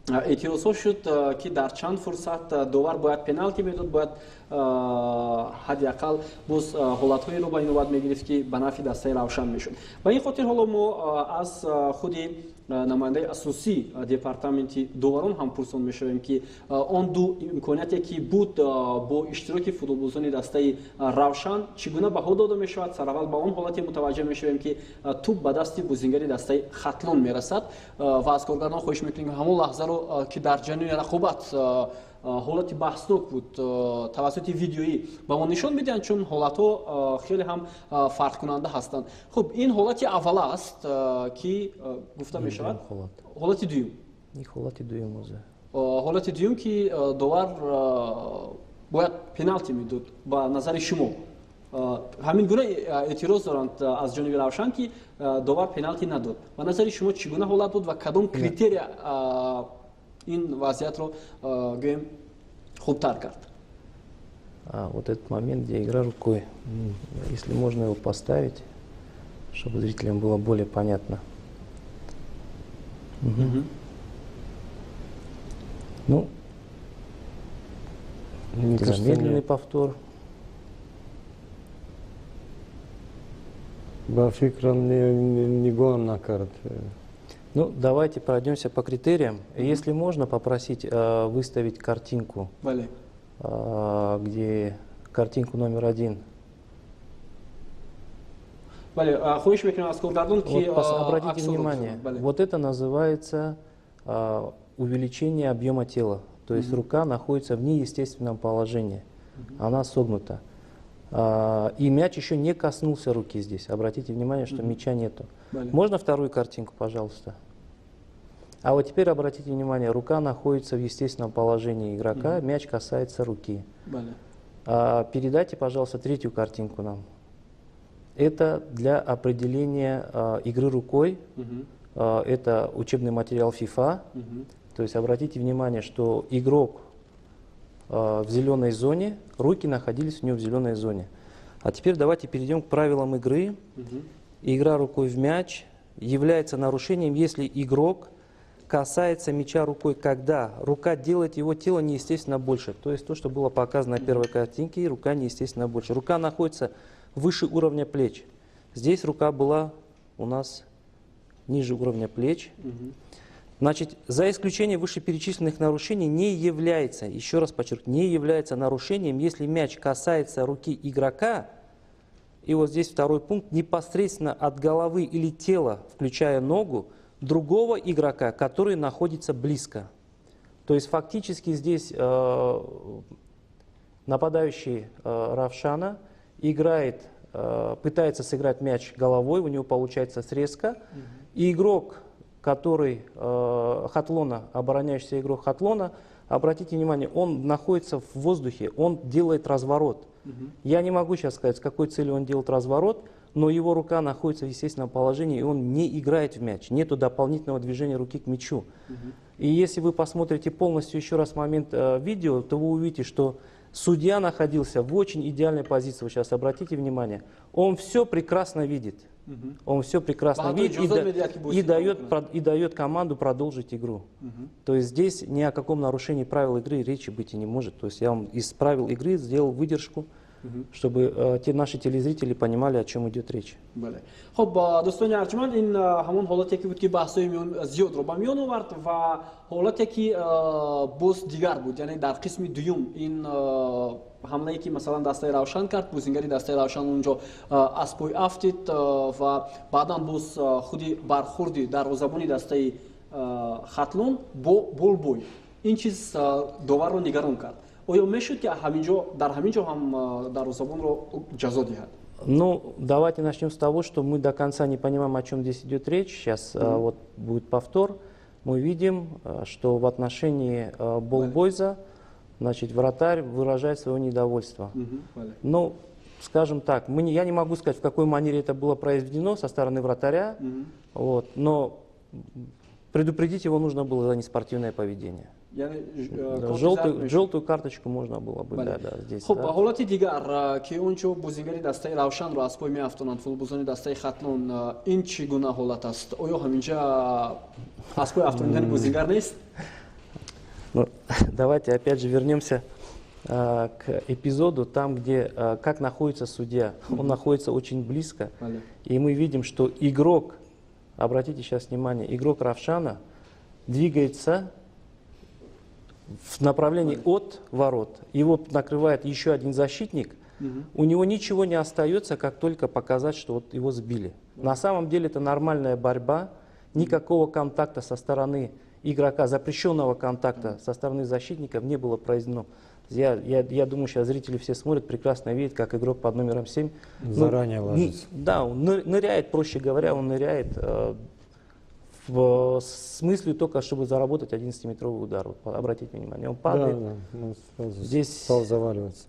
эътирозҳо шуд, ки дар чанд фурсат довар бояд пеналти медод, бояд ҳадди ақал боз ҳолатҳоеро ба инобат мегирифт, ки ба нафъи дастаи Равшан мешуд. Ба ин хотир ҳоло мо аз худи намояндаи асосии департаменти доварон ҳам пурсон мешавем, ки он ду имконияте, ки буд бо иштироки футболбозони дастаи Равшан, чӣ гуна баҳо дода мешавад. Сараввал ба он ҳолате мутаваҷҷеҳ мешавем, ки туп ба дасти бозингари дастаи Хатлон мерасад ва аз коргардон хоҳиш мекунем, ҳамон лаҳзаро, ки дар ҷараёни рақобат ҳолати баҳснок буд, тавассути видеоӣ ба мо нишон медиҳанд, чун ҳолатҳо хеле ҳам фарқкунанда ҳастанд. Хуб, ин ҳолати аввала аст, ки гуфта мешавад ҳолати дуюм. Ҳолати дуюм. Ҳолати дуюм, ки довар бояд пеналти медод. Ба назари шумо, ҳамин гуна эътироз доранд аз ҷониби Равшан, ки довар пеналти надод. Ба назари шумо, чӣ гуна ҳолат буд ва кадом критерия ин вазъиятро, гӯем, хубтар кард? Вот этот момент, где игра рукой, если можно его поставить, чтобы зрителям было более понятно. Угу. Ну, мне замедленный повтор. Ба фикрам, нигоҳам накард. Ну, давайте пройдемся по критериям. Если можно попросить выставить картинку, где картинку номер 1. Бале, хоҳиш мекунам аз коргардон, ки Вот, обратите внимание, вот это называется увеличение объема тела. То есть рука находится в неестественном положении. Она согнута. И мяч еще не коснулся руки здесь. Обратите внимание, что мяча нету. Можно вторую картинку, пожалуйста? А вот теперь обратите внимание, рука находится в естественном положении игрока, мяч касается руки. Передайте, пожалуйста, третью картинку нам. Это для определения игры рукой. Это учебный материал FIFA. То есть обратите внимание, что игрок в зеленой зоне, руки находились у него в зеленой зоне. А теперь давайте перейдем к правилам игры. Игра рукой в мяч является нарушением, если игрок касается мяча рукой, когда рука делает его тело неестественно больше. То есть то, что было показано на первой картинке, рука неестественно больше. Рука находится выше уровня плеч. Здесь рука была у нас ниже уровня плеч. Значит, за исключением вышеперечисленных нарушений не является, еще раз подчеркну, не является нарушением, если мяч касается руки игрока, и вот здесь второй пункт, непосредственно от головы или тела, включая ногу, другого игрока, который находится близко. То есть фактически здесь нападающий Равшана играет, пытается сыграть мяч головой, у него получается срезка, и игрок, который Хатлона, обороняющийся игрок Хатлона, обратите внимание, он находится в воздухе, он делает разворот. Я не могу сейчас сказать, с какой целью он делает разворот, но его рука находится в естественном положении, и он не играет в мяч. Нету дополнительного движения руки к мячу. И если вы посмотрите полностью еще раз момент видео, то вы увидите, что судья находился в очень идеальной позиции. Вы сейчас обратите внимание. Он все прекрасно видит. Он все прекрасно видит и дает команду продолжить игру. То есть здесь ни о каком нарушении правил игры речи быть и не может. То есть я вам из правил игры сделал выдержку, чтобы те наши телезрители понимали, о чем идет речь. Бале, хуб, дӯстони арҷманд, ин ҳамон ҳолате ки буд, ки баҳсҳои зиёдро ба миён овард ва ҳолате ки боз дигар буд, яъне дар қисми дуюм ин ҳамлае, ки масалан дастаи Равшан кард, бозингари дастаи Равшан унҷо аз пой афтид ва баъдан боз худи бархурди дарвозабони дастаи Хатлон бо Болбой. Ин чиз доварро нигарон кард. Оё мешуд, ки дар ҳамин ҷо ҳам дарвозабонро ҷазо диҳад? Ну, давайте начнем с того, что мы до конца не понимаем, о чем здесь идет речь. Сейчас вот будет повтор. Мы видим, что в отношении Болбойза, значит, вратарь выражает свое недовольство. Ну, скажем так, я не могу сказать, в какой манере это было произведено со стороны вратаря, вот, но предупредить его нужно было за неспортивное поведение. Яъне Да, желтую карточку можно было бы, да, здесь. Хуб, да. Ҳолати дигар, ки он ҷо бозингари дастаи Равшанро аз пой меафтонанд футболбозони дастаи Хатлон, ин чӣ гуна ҳолат аст? Оё ҳаминҷа аз пой афтонидани бозингар нест? Ну, давайте опять же вернемся к эпизоду, там, где как находится судья. Он находится очень близко. И мы видим, что игрок, обратите сейчас внимание, игрок Равшана двигается в направлении от ворот. Его накрывает еще один защитник. У него ничего не остается, как только показать, что вот его сбили. На самом деле это нормальная борьба. Никакого контакта со стороны игрока, запрещенного контакта со стороны защитников не было произведено. Я думаю, сейчас зрители все смотрят, прекрасно видят, как игрок под номером 7 заранее ложится. Да, он ныряет, проще говоря, он ныряет с мыслью только, чтобы заработать 11-метровый удар. Вот, обратите внимание, он падает. Да, он сразу Здесь стал заваливаться.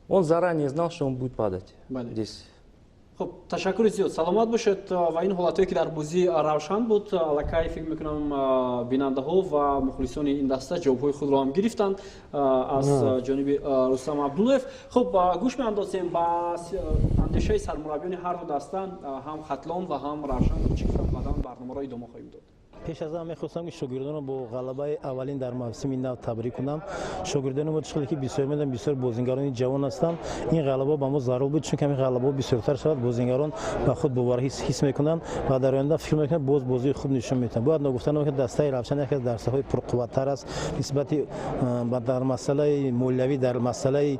Он заранее знал, что он будет падать. Бале. Здесь. Хуб, ташаккури зиёд, саломат бошед. Ва ин ҳолатҳое, ки дар бозии Равшан буд, аллакай фикр мекунам, бинандаҳо ва мухлисони ин даста ҷавобҳои худро ҳам гирифтанд аз ҷониби Рустам Абдуллоев. Хуб, гӯш меандозем ба андешаи сармураббиёни ҳар ду даста, ҳам Хатлон ва ҳам Равшан, чӣ гуфтанд, баъдан барномаро идома хоҳем дод. Пеш аз ҳама мехостам, ки шогирдонро бо ғалабаи аввалин дар мавсими нав табрик кунам. Шогирдони мо, чӣ ки бисёр медонам, бисёр бозингарони ҷавон ҳастанд. Ин ғалаба ба мо зарур буд, чунки ҳамин ғалабаҳо бисёртар шавад, бозингарон ба худ бовар ҳис мекунанд ва дар оянда фикр мекунанд, боз бозии хуб нишон медиҳанд. Бояд ногуфта намонад, ки дастаи Равшан яке аз дастаҳои пурқувваттар аст нисбати дар масъалаи молиявӣ, дар масъалаи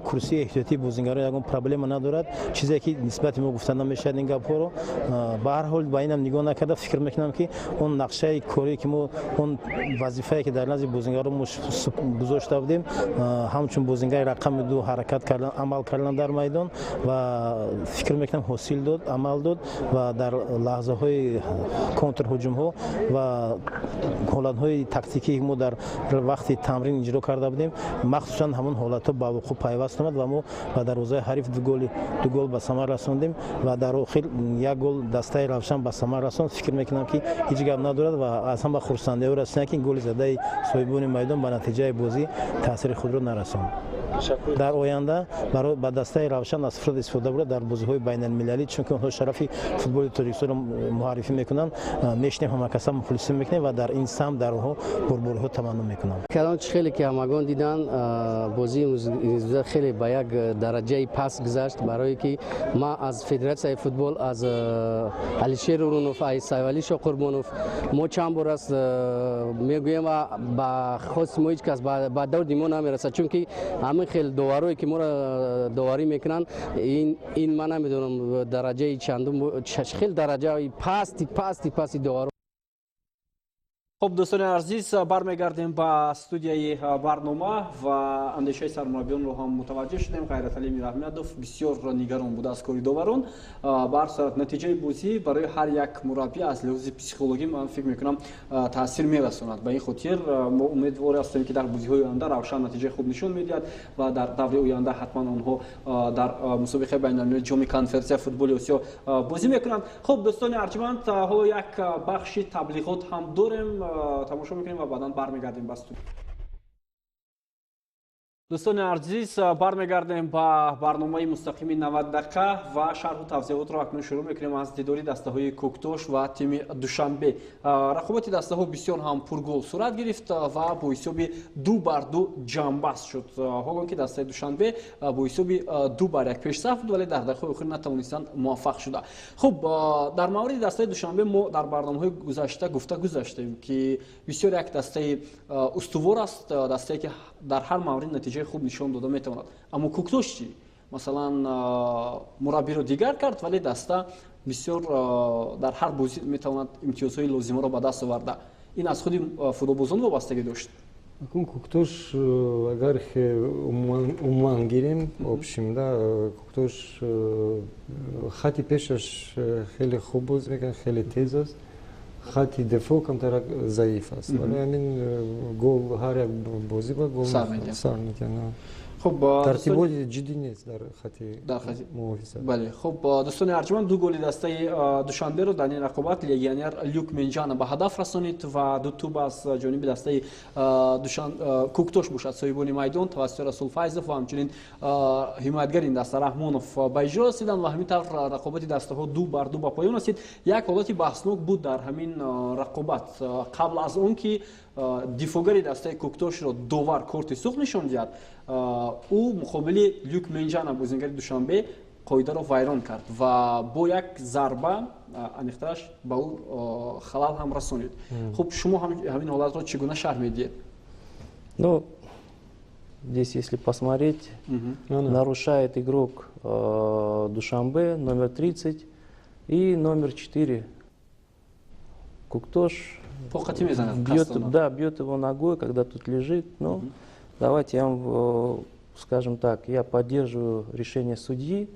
курсии эҳтиётии бозингарон ягон проблема надорад, чизе ки нисбати мо гуфта намешавад ин гапҳоро. Ба ҳар ҳол, ба инам нигоҳ накарда, фикр мекунам, ки он нақшаи корие, ки мо, он вазифае, ки дар назди бозингарон мо гузошта будем, ҳамчун бозингари рақами 2 ҳаракат кардан, амал кардан дар майдон, ва фикр мекунам, ҳосил дод, амал дод ва дар лаҳзаҳои контрҳуҷумҳо ва ҳолатҳои тактикие, ки мо дар вақти тамрин иҷро карда будем, махсусан ҳамон ҳолатҳо ба вуқӯъ пайваст омад ва мо ба дарвозаи ҳариф ду гол ба самар расондем ва дар охир як гол дастаи Равшан ба самар расонд. Фикр мекунам, ки ҳеҷ гап надорад ва аз ҳама хурсандиҳо расидан, ки голи задаи соҳибони майдон ба натиҷаи бозӣ таъсири худро нарасонд. Дар оянда ба дастаи Равшан аз фурсат истифода бурда, дар бозиҳои байналмилалӣ, чунки онҳо шарафи футболи Тоҷикистонро муаррифӣ мекунанд, мешинем, ҳамакаса мухлисӣ мекунем ва дар ин самт дар онҳо бурбориҳо таманно мекунам. Калон, чӣ хеле ки ҳамагон дидан, бозии имрӯза хеле ба як дараҷаи паст гузашт, барое ки ман аз Федератсияи футбол, аз Алишер Урунов, аз Сайвали Шоқурбонов мо чанд бор аст мегӯем ва ба хости мо ҳеҷ кас ба дарди мо намерасад, чунки ҳамин хел доварое, ки моро доварӣ мекунанд, ин ман намедонам дараҷаи чандум, хел дараҷаи пасти пасти пасти доваро. Хуб, дӯстони азиз, бармегардем ба студияи барнома ва андешаи сармураббиёнро ҳам мутаваҷҷеҳ шудем. Ғайраталӣ Мираҳмадов бисёр нигарон буда аз кори доварон. Ба ҳар сурат, натиҷаи бозӣ барои ҳар як мураббӣ аз лиҳози психологӣ, ман фикр мекунам, таъсир мерасонад. Ба ин хотир мо умедвор ҳастем, ки дар бозиҳои оянда Равшан натиҷаи хуб нишон медиҳад ва дар даври оянда ҳатман онҳо дар мусобиқаи байналмилалии Ҷоми Конфедератсияи футболи Осиё бозӣ мекунанд. Хуб, дӯстони арҷманд, ҳоло як бахши таблиғот ҳам дорем, тамошо мекунем ва баъдан бармегардем ба студия. Дӯстони азиз, бармегардем ба барномаи мустақими 90 дақиқа ва шарҳу тавзеҳотро акнун шурӯъ мекунем аз дидори дастаҳои Кӯктош ва тими Душанбе. Рақобати дастаҳо бисёр ҳам пургол сурат гирифт ва бо ҳисоби 2-2 ҷамъбаст шуд, ҳолон ки дастаи Душанбе бо ҳисоби 2-1 пешсаф буд, вале дар дақиқаҳои охир натавонистанд муваффақ шуда. Хуб, дар мавриди дастаи Душанбе мо дар барномаҳои гузашта гуфта гузаштем, ки бисёр як дастаи устувор аст, дастае, ки дар ҳар маврид натиҷаи хуб нишон дода метавонад. Аммо Кӯктош чӣ? Масалан, мураббиро дигар кард, вале даста бисёр дар ҳар бозӣ метавонад имтиёзҳои лозимаро ба даст оварда. Ин аз худи футболбозон вобастагӣ дошт. Акун Куктош, агар умуман гирем, общем, да, Куктош хати пешаш хеле хуб боз мекунад, хеле тез аст, хати дифоъ камтарак заиф аст, вале ҳамин гол ҳар як бозӣ ба гол сар медиҳад. Хуб, тартиботи ҷиддӣ нест дар хати муҳофизат. Бале, хуб, дӯстони арҷманд, ду голи дастаи Душанберо дар ин рақобат легионер Люк Менҷана ба ҳадаф расонид ва ду тӯб аз ҷониби дастаи Куктош бошад, соҳибони майдон тавассути Расул Файзов ва ҳамчунин ҳимоятгари ин даста Раҳмонов ба иҷро расиданд ва ҳамин тавр рақобати дастаҳо 2-2 ба поён расид. Як ҳолати баҳснок буд дар ҳамин рақобат. Қабл аз он ки дифоъгари дастаи Куктошро довар корти сурх нишон диҳад, ӯ муқобили Люк Менҷана, бозингари Душанбе, қоидаро вайрон кард ва бо як зарба, аниқтараш, ба ӯ халал ҳам расонид. Хуб, шумо ҳамин ҳолатро чӣ гуна шарҳ медиҳед? Ну, здесь, если посмотреть, нарушает игрок Душанбе номер 30 и номер 4 Куктош. Бьет, да, бьет его ногой, когда тут лежит. Но давайте я вам, скажем так, я поддерживаю решение судьи.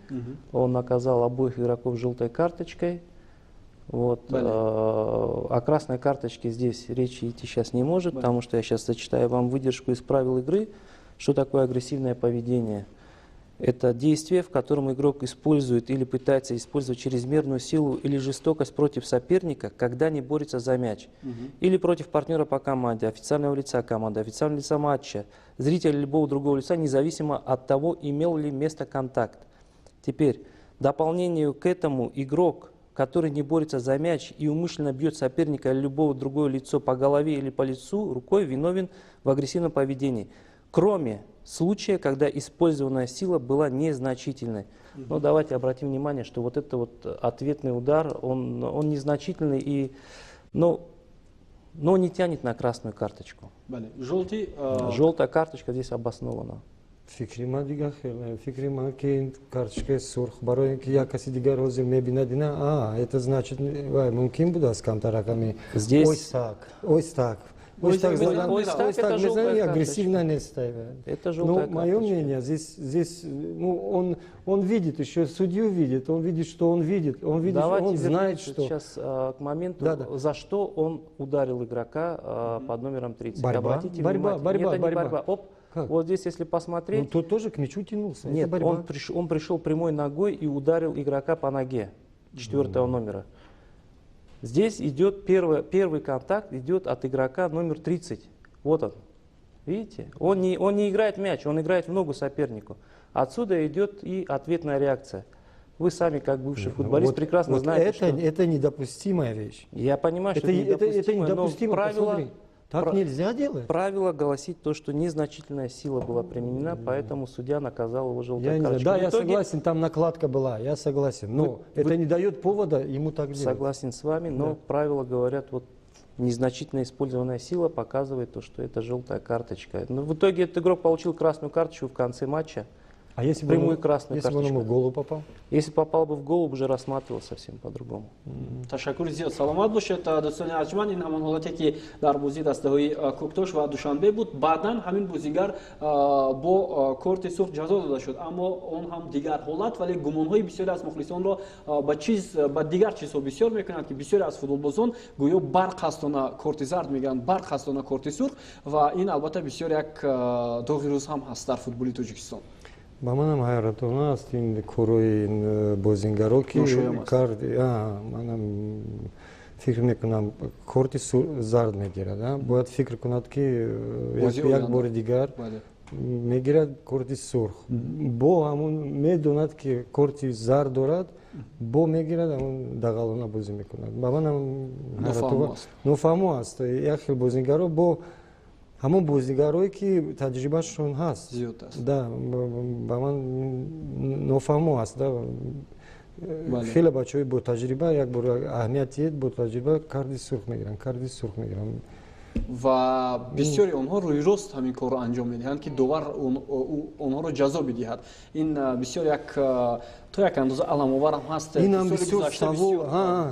Он наказал обоих игроков желтой карточкой. Вот. О красной карточке здесь речи идти сейчас не может, потому что я сейчас зачитаю вам выдержку из правил игры, что такое агрессивное поведение. Это действие, в котором игрок использует или пытается использовать чрезмерную силу или жестокость против соперника, когда не борется за мяч, или против партнера по команде, официального лица команды, официального лица матча, зрителя или любого другого лица, независимо от того, имел ли место контакт. Теперь, в дополнение к этому, игрок, который не борется за мяч и умышленно бьет соперника или любого другого лицо по голове или по лицу рукой, виновен в агрессивном поведении, кроме случая, когда использованная сила была незначительной. Но давайте обратим внимание, что вот этот вот ответный удар, он незначительный, и, но не тянет на красную карточку. Желтый, Желтая карточка здесь обоснована. Фикри ман дигар хел, фикри ман ки ин карточкаи сурх барои ин ки як каси дигар ҳозир мебинад, ина, а это значит, вай мумкин будааст камтараками. Здесь ось так, ось так. Ось так, ось так, мезанӣ, агрессивно не ставят. Это желтая. Но мое мнение, здесь, ну, он видит, еще судью видит, он видит, что он видит, он видит, давайте он знает, что. Сейчас к моменту, да, да. За что он ударил игрока под номером 30. Борьба, обратите борьба, внимание. Борьба, нет, это не борьба. Борьба. Оп. Как? Вот здесь, если посмотреть... Ну, тот тоже к мячу тянулся. Нет, он пришел прямой ногой и ударил игрока по ноге 4-го номера. Здесь идет первый контакт идет от игрока номер 30. Вот он. Видите? Он не играет мяч, он играет в ногу сопернику. Отсюда идет и ответная реакция. Вы сами, как бывший футболист, вот, прекрасно вот знаете, это, что... Это недопустимая вещь. Я понимаю, что это недопустимо, но правило... Так нельзя делать. Правило гласит то, что незначительная сила была применена, поэтому судья наказал его желтой карточкой. Да, я согласен, там накладка была, я согласен. Но это не дает повода ему так делать. Согласен с вами, но правила говорят, вот незначительно использованная сила показывает то, что это желтая карточка. Но в итоге этот игрок получил красную карточку в конце матча. А если бы прямую красную если карточку. Бы он ему в голову попал? Если попал бы в голову, уже рассматривал совсем по-другому. Ташаккур зиёд, саломат бошед, дӯстони арҷманд. Ин ҳамон ҳолате ки дар бозии дастаҳои Куктош ва Душанбе буд. Баъдан ҳамин бозигар бо корти сурх ҷазо дода шуд, аммо он ҳам дигар ҳолат, вале гумонҳои бисёре аз мухлисонро ба дигар чизҳо бисёр мекунанд, ки бисёре аз футболбозон гӯё барқасдона корти зард мегиранд, барқасдона корти сурх, ва ин албатта бисёр як доғи рӯз ҳам ҳаст дар футболи Тоҷикистон. Ба манам ҳайратона аст ин корҳои ин бозингаро, ки кард. Манам фикр мекунам, корти зард мегирад, бояд фикр кунад, ки як бори дигар мегирад корти сурх. Бо ҳамун медонад, ки корти зард дорад, бо мегирад, ҳамун дағалона бозӣ мекунад. Ба манам нофаҳмо аст. Як хел бозингаро бо ҳамон бозигарое, ки таҷрибашон ҳаст, зиёд аст. Да, ба ман нофаҳмо аст. Хеле бачаҳои бо таҷриба як бор аҳамият диҳед, бо таҷриба карди сурх мегиранд, карди сурх мегиранд. Ва бисёри онҳо рӯйрост ҳамин корро анҷом медиҳанд, ки довар онҳоро ҷазо бидиҳад. Ин бисёр як то як андоза аламовар ҳам ҳаст. Инам бисёр савол.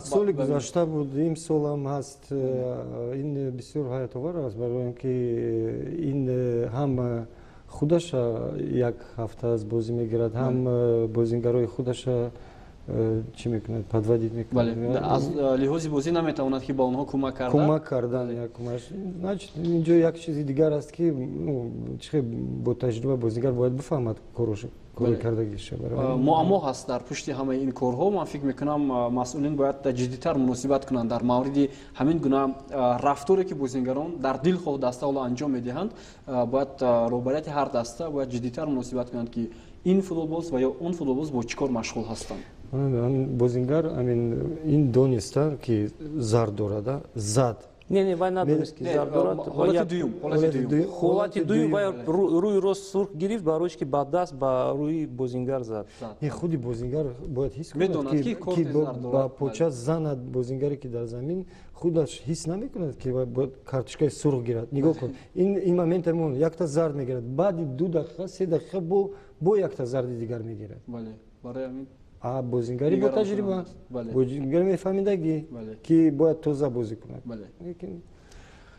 Соли гузашта буд, имсолам ҳаст. Ин бисёр ҳайратовар аст, барои ин ки ин ҳам худаша як ҳафта аз бозӣ мегирад, ҳам бозингарои худаша чӣ мекунад, подводить мекунад. Аз лиҳози бозӣ наметавонад, ки ба онҳо кӯмак кардан. Кӯмак кардан, значит, инҷо як чизи дигар аст, ки чӣ бо таҷриба бозигар бояд бифаҳмад кори кардагиша. Муаммо ҳаст дар пушти ҳамаи ин корҳо. Ман фикр мекунам, масъулин бояд ҷиддитар муносибат кунанд дар мавриди ҳамин гуна рафторе, ки бозингарон дар дилхоҳ даста ҳоло анҷом медиҳанд. Бояд роҳбарияти ҳар даста бояд ҷиддитар муносибат кунанд, ки ин футболбоз ва ё он футболбоз бо чӣ кор машғул ҳастанд. Бозингар ин дониста, ки зард дорад, зад. Не, вай надонист, ки зард дорад. Ҳолати дуюм. Ҳолати дуюм вай рӯи рост сурх гирифт, барои ки ба даст ба рӯи бозингар зад. Худи бозингар бояд ҳис кунад, ки ба поча занад. Бозингаре, ки дар замин, худаш ҳис намекунад, ки бояд карточкаи сурх гирад. Нигоҳ кун, ин момент мон якта зард мегирад, баъди 2 дақиқа, 3 дақиқа бо якта зарди дигар мегирад. Бозингари бо таҷриба, бозингар мефаҳмидагӣ, ки бояд тоза бозӣ кунад. Лекин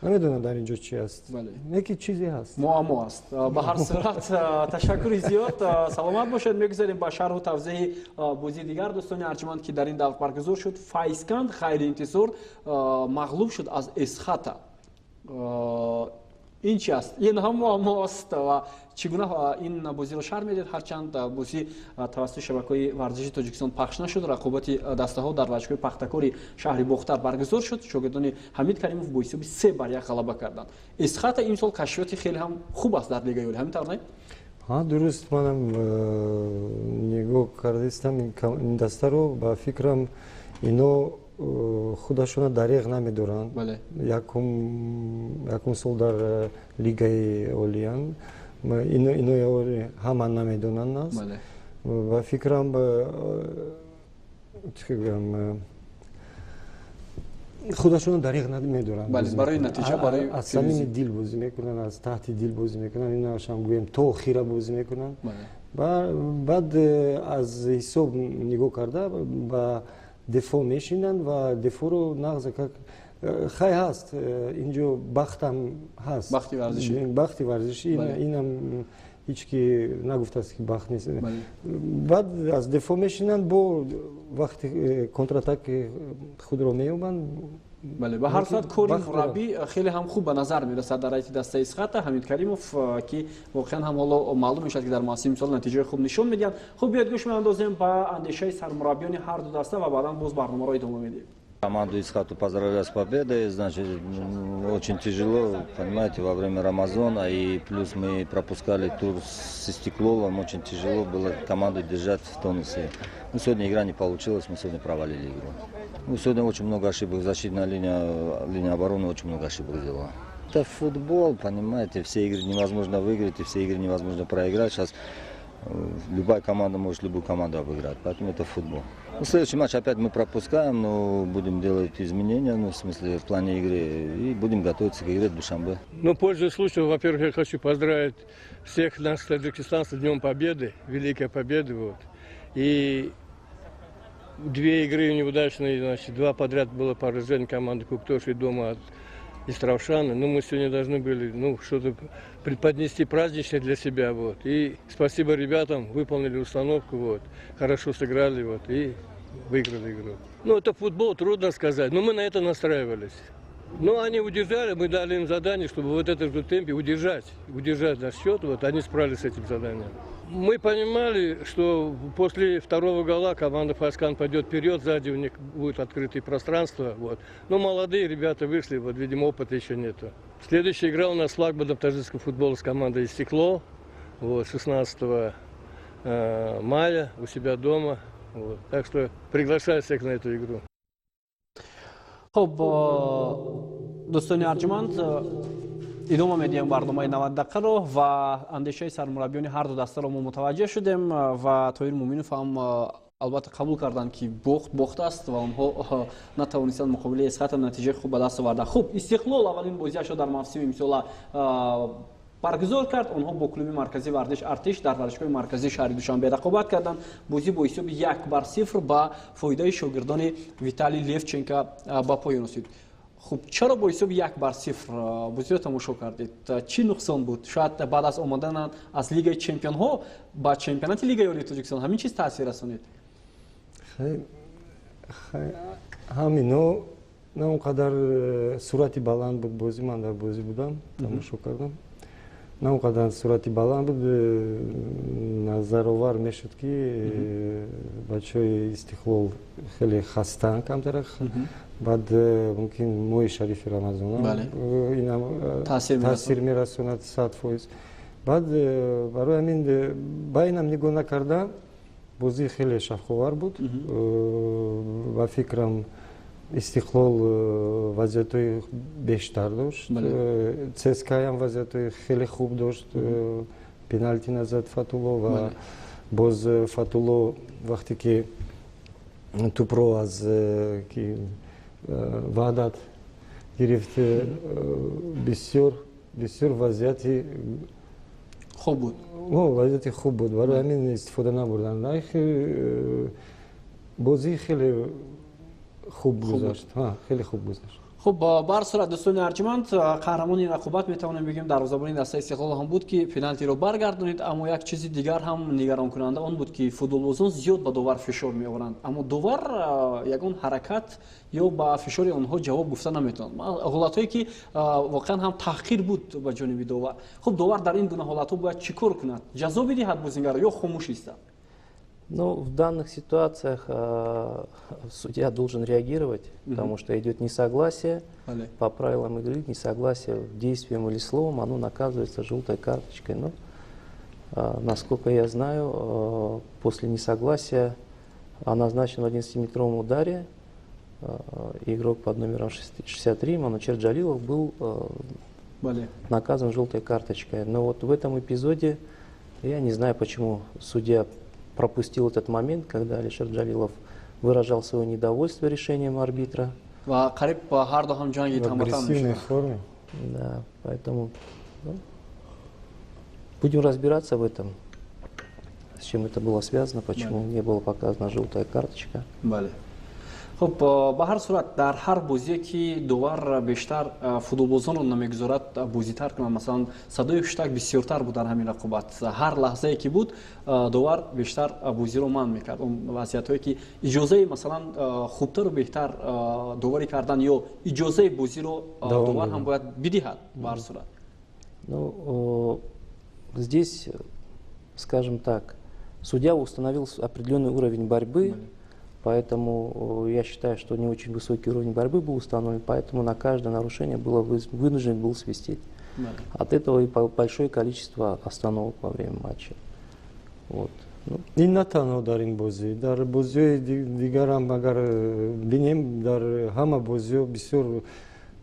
намедонам, дар ин ҷо чи аст, лекин чизе ҳаст. Муаммо аст. Ба ҳар сурат, ташаккури зиёд, саломат бошед. Мегузарем ба шарҳу тавзеҳи бозии дигар, дӯстони арҷманд, ки дар ин давр баргузор шуд. Файзканд ғайриинтизор мағлуб шуд аз Эсхата. Ин чи аст? Ин ҳам муаммо аст. Ва чӣ гуна ин бозиро шарҳ медиҳед? Ҳарчанд бозӣ тавассути шабакаҳои варзиши Тоҷикистон пахш нашуд, рақобати дастаҳо дар варзишгоҳи Пахтакори шаҳри Бохтар баргузор шуд. Шогирдони Ҳамид Каримов бо ҳисоби 3-1 ғалаба карданд. Эсхата имсол кашфиёти хеле ҳам хуб аст дар Лигаи Олӣ, ҳамин тавр, не? Ҳа, дуруст. Манам нигоҳ кардаистам ин дастаро. Ба фикрам, ино худашона дареғ намедоранд. Якум сол дар Лигаи Олиянд, ино ҳама намедонанд аст. Ба фикрам, чӣ гӯям, худашона дареғ намедоранд. Аз самими дил бозӣ мекунанд, аз таҳти дил бозӣ мекунанд. Инашам гӯем, то охира бозӣ мекунанд. Баъд аз ҳисоб нигоҳ карда, ба дифоъ мешинанд ва дифоъро нағза как хай ҳаст. Инҷо бахтам ҳаст, бахти варзишӣ. Инам ҳеҷ ки нагуфтааст, ки бахт нест. Баъд аз дифоъ мешинанд, бо вақти контратаки худро меёбанд. Бале, ба ҳар сурат, кори мураббӣ хеле ҳам хуб ба назар мерасад дар ҳайати дастаи Эсхата, Ҳамид Каримов, ки воқеан ҳам ҳоло маълум мешавад, ки дар мавсими имсол натиҷаи хуб нишон медиҳанд. Хуб, биёед, гӯш меандозем ба андешаи сармураббиёни ҳар ду даста ва баъдан боз барномаро идома медиҳем. Команду Эсхату поздравляю с победой. Значит, очень тяжело, понимаете, во время Рамазона. И плюс мы пропускали тур с Истиклолом. Очень тяжело было команду держать в тонусе. Ну, сегодня игра не получилась, мы сегодня провалили игру. Ну, сегодня очень много ошибок. Защитная линия, линия обороны очень много ошибок сделала. Это футбол, понимаете, все игры невозможно выиграть и все игры невозможно проиграть. Сейчас любая команда может любую команду обыграть, поэтому это футбол. Ну, следующий матч опять мы пропускаем, но будем делать изменения, ну, в смысле, в плане игры, и будем готовиться к игре в Душанбе. Ну, пользуясь случаем, во-первых, я хочу поздравить всех нас, таджикистанцев, с Днем Победы, Великой Победы, вот. И две игры неудачные, значит, два подряд было поражение команды Куктоша дома от Истаравшана. Ну, мы сегодня должны были, ну, что-то преподнести праздничное для себя, вот. И спасибо ребятам, выполнили установку, вот. Хорошо сыграли, вот, и выиграли игру. Ну, это футбол, трудно сказать, но мы на это настраивались. Ну, они удержали, мы дали им задание, чтобы вот этом же темпе удержать наш счет, вот, они справились с этим заданием. Мы понимали, что после второго гола команда Файзканд пойдет вперед, сзади у них будет открытое пространство. Вот. Но молодые ребята вышли, вот, видимо, опыта еще нету. Следующая игра у нас с флагманом таджикского футбола, с командой «Истиклол», вот, 16 мая у себя дома. Вот. Так что приглашаю всех на эту игру. Хуб, дӯстони арҷуманд, идома медиҳем барномаи 90 дақиқаро ва андешаи сармураббиёни ҳар ду дастаро мо мутаваҷҷеҳ шудем ва Тоҳир Муминов ҳам. Албатта, қабул карданд, ки бохт бохт аст ва онҳо натавонистанд муқобили Эсхата натиҷаи хуб ба даст оварда. Хуб, Истиқлол аввалин бозиашро дар мавсими имсола баргузор кард. Онҳо бо клуби марказии варзиш Артиш дар варзишгоҳи марказии шаҳри Душанбе рақобат карданд. Бозӣ бо ҳисоби 1-0 ба фоидаи шогирдони Виталий Левченко ба поён расид. Хуб, чаро бо ҳисоби 1-0 бозиро тамошо кардед? Чӣ нуқсон буд? Шояд баъд аз омадан аз Лигаи чемпионҳо ба чемпионати Лигаи Олии Тоҷикистон ҳамин чиз таъсир расонид? Ҳамино, на он қадар суръати баланд буд бозӣ. Ман дар бозӣ будам, тамошо кардам. На он қадар суръати баланд буд, назаровар мешуд, ки бачаҳои Истиқлол хеле хастаанд камтарак. Баъд мумкин моҳи шарифи Рамазон инам таъсир мерасонад 100%. Баъд барои ҳамин ба инам нигоҳ накарда, бозӣ хеле шавқовар буд. Ба фикрам, Истиқлол вазъиятҳои бештар дошт, ЦСКАам вазъиятҳои хеле хуб дошт. Пеналти назад Фатулло ва боз Фатулло, вақте ки тӯпро аз ки Ваҳдат гирифт, бисёр бисёр вазъияти хуб буд. Вазъияти хуб буд, барои ҳамин истифода набурданд. Бозӣ хеле хуб гузашт, хеле хуб гузашт. Хуб, ба ҳар сурат, дӯстони арҷманд, қаҳрамони рақобат, метавонем бигӯем, дарвозабони дастаи Истиқлол ҳам буд, ки пеналтиро баргардонид. Аммо як чизи дигар ҳам нигаронкунанда он буд, ки футболбозон зиёд ба довар фишор меоранд, аммо довар ягон ҳаракат ё ба фишори онҳо ҷавоб гуфта наметавонад. Ҳолатҳое ки воқеан ҳам таҳқир буд ба ҷониби довар. Хуб, довар дар ин гуна ҳолатҳо бояд чӣ кор кунад? Ҷазо бидиҳад бозингарро ё хомӯш истад? Ну, в данных ситуациях судья должен реагировать, потому что идет несогласие. По правилам игры несогласие действием или словом, оно наказывается желтой карточкой. Но, насколько я знаю, после несогласия о назначенном 11-метровом ударе игрок под номером 63 Манучер Джалилов был наказан желтой карточкой. Но вот в этом эпизоде я не знаю, почему судья пропустил этот момент, когда Алишер Джалилов выражал свое недовольство решением арбитра. Ва қариб ҳар ду ҳам ҷанги В агрессивной форме. Да, поэтому, ну, будем разбираться в этом, с чем это было связано, почему не была показана желтая карточка. Бале. Хуб, ба ҳар сурат, дар ҳар бозие ки довар бештар футболбозонро намегузорад бозитар кунанд, масалан, садои ҳуштак бисёртар буд дар ҳамин рақобат. Ҳар лаҳзае ки буд, довар бештар бозиро манъ мекард. Он вазъиятҳое ки иҷозаи, масалан, хубтару беҳтар доварӣ кардан ё иҷозаи бозиро довар ҳам бояд бидиҳад, ба ҳар сурат. Ну, здесь, скажем так, судья установил определенный уровень борьбы. Поэтому я считаю, что не очень высокий уровень борьбы был установлен, поэтому на каждое нарушение было вынужден был свистеть. От этого и большое количество остановок во время матча. Вот. Ну. Ин на танҳо дар ин бозӣ, дар бозиҳои дигарам агар бинем, дар ҳама бозиҳо бисёр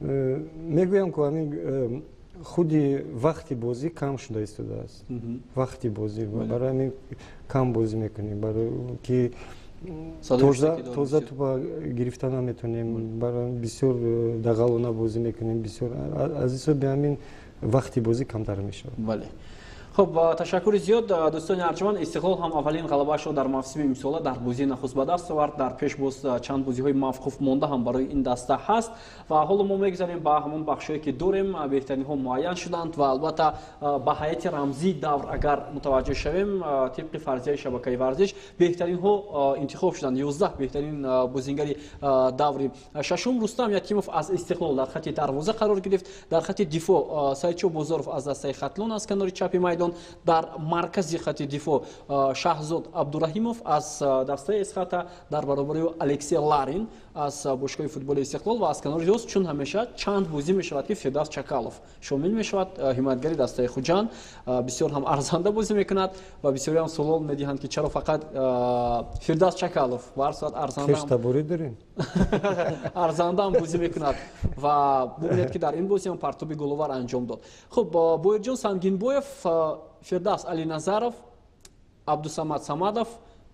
мегӯям, ку ҳамин худи вақти бозӣ кам шуда истодааст. Вақти бозӣ, барои ҳамин кам бозӣ мекунем, барои ки тоза тӯпа гирифта наметонем, бисёр дағалона бозӣ мекунем бисёр. Аз ҳисоби ҳамин вақти бозӣ камтар мешавад. Бале. Хуб, ташаккури зиёд, дӯстони арҷманд. Истиқлол ҳам аввалин ғалабаашро дар мавсими имсола дар бозии нахуст ба даст овард. Дар пеш боз чанд бозиҳои мавқуф монда ҳам барои ин даста ҳаст. Ва ҳоло мо мегузарем ба ҳамон бахшҳое ки дорем. Беҳтаринҳо муайян шуданд ва албатта ба ҳайати рамзии давр агар мутаваҷҷеҳ шавем, тибқи фарзияи шабакаи варзиш беҳтаринҳо интихоб шуданд, 11 беҳтарин бозингари даври шашум. Рустам Ятимов аз Истиқлол дар хати дарвоза қарор гирифт. Дар хати дифоъ Саидшо Бозоров аз дастаи Хатлон аз канори чапи майдон, дар маркази хати дифоъ Шаҳзод Абдураҳимов аз дастаи Эсхата, дар баробари ӯ Алексей Ларин аз бошгоҳи футболи Истиқлол ва аз канори рост, чун ҳамеша, чанд бозӣ мешавад ки Фирдавс Чакалов шомил мешавад, ҳимоятгари дастаи Хуҷанд, бисёр ҳам арзанда бозӣ мекунад ва бисёре ҳам суол медиҳанд, ки чаро фақат Фирдавс Чакалов. Ба ҳар сурат, арзанда дорем. Арзанда ҳам бозӣ мекунад ва бубинед, ки дар ин бозӣ ҳам партоби головар анҷом дод. Хуб, Боирҷон Сангинбоев, Фирдавс Алиназаров, Абдусамад Самадов,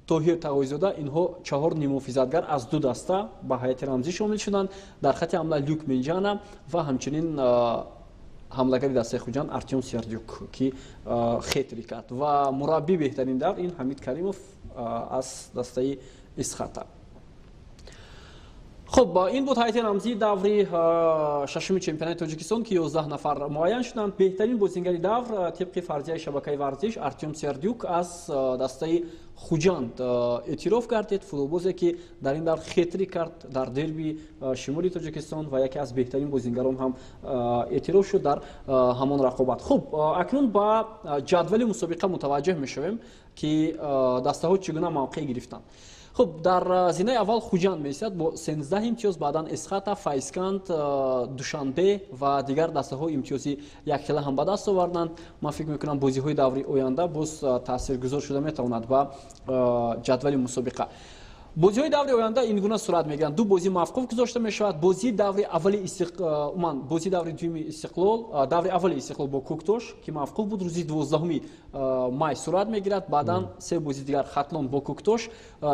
Тоҳир Тағоизода. Инҳо 4 нимҳофизатгар аз ду даста ба ҳайати рамзӣ шомил шуданд. Дар хати ҳамла Люк Менҷана ва ҳамчунин ҳамлагари дастаи Хуҷанд Артём Сердюк, ки хетрик кард. Ва мураббӣ беҳтарин давр ин Ҳамид Каримов аз дастаи Исхата. Хуб, ин буд ҳайати рамзии даври шашуми чемпионати Тоҷикистон, ки 11 нафар муайян шуданд. Беҳтарин бозингари давр тибқи фарзияи шабакаи варзиш Артём Сердюк аз дастаи Хуҷанд эътироф гардид. Футболбозе, ки дар ин давр хетрик кард дар дерби шимоли Тоҷикистон ва яке аз беҳтарин бозингарон ҳам эътироф шуд дар ҳамон рақобат. Хуб, акнун ба ҷадвали мусобиқа мутаваҷҷеҳ мешавем, ки дастаҳо чӣ гуна мавқеъ гирифтанд. Хуб, дар зинаи аввал Хуҷанд меистад бо 13 имтиёз, баъдан Эсхата, Файзканд, Душанбе ва дигар дастаҳо имтиёзи якхела ҳам ба даст оварданд. Ман фикр мекунам, бозиҳои даври оянда боз таъсиргузор шуда метавонад ба ҷадвали мусобиқа. Бозиҳои даври оянда ин гуна сурат мегиранд. Ду бозӣ мавқуф гузошта мешавад. Бозии даври аввали, умуман бозии даври дуюми Истиқлол, даври аввали Истиқлол бо Кӯктош, ки мавқуф буд, рӯзи 12 май сурат мегирад. Баъдан се бози дигар: Хатлон бо Кӯктош,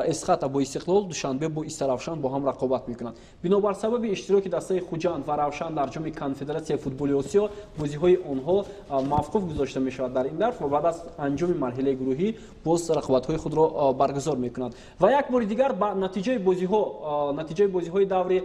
Эсхата бо Истиқлол, Душанбе бо Истаравшан бо ҳам рақобат мекунанд. Бинобар сабаби иштироки дастаи Хуҷанд ва Равшан дар ҷоми Конфедератсияи футболи Осиё, бозиҳои онҳо мавқуф гузошта мешавад дар ин давр ва баъд аз анҷоми марҳилаи гурӯҳӣ боз рақобатҳои худро баргузор мекунанд. Ва як бори дигар ба натиҷаи бозиҳои даври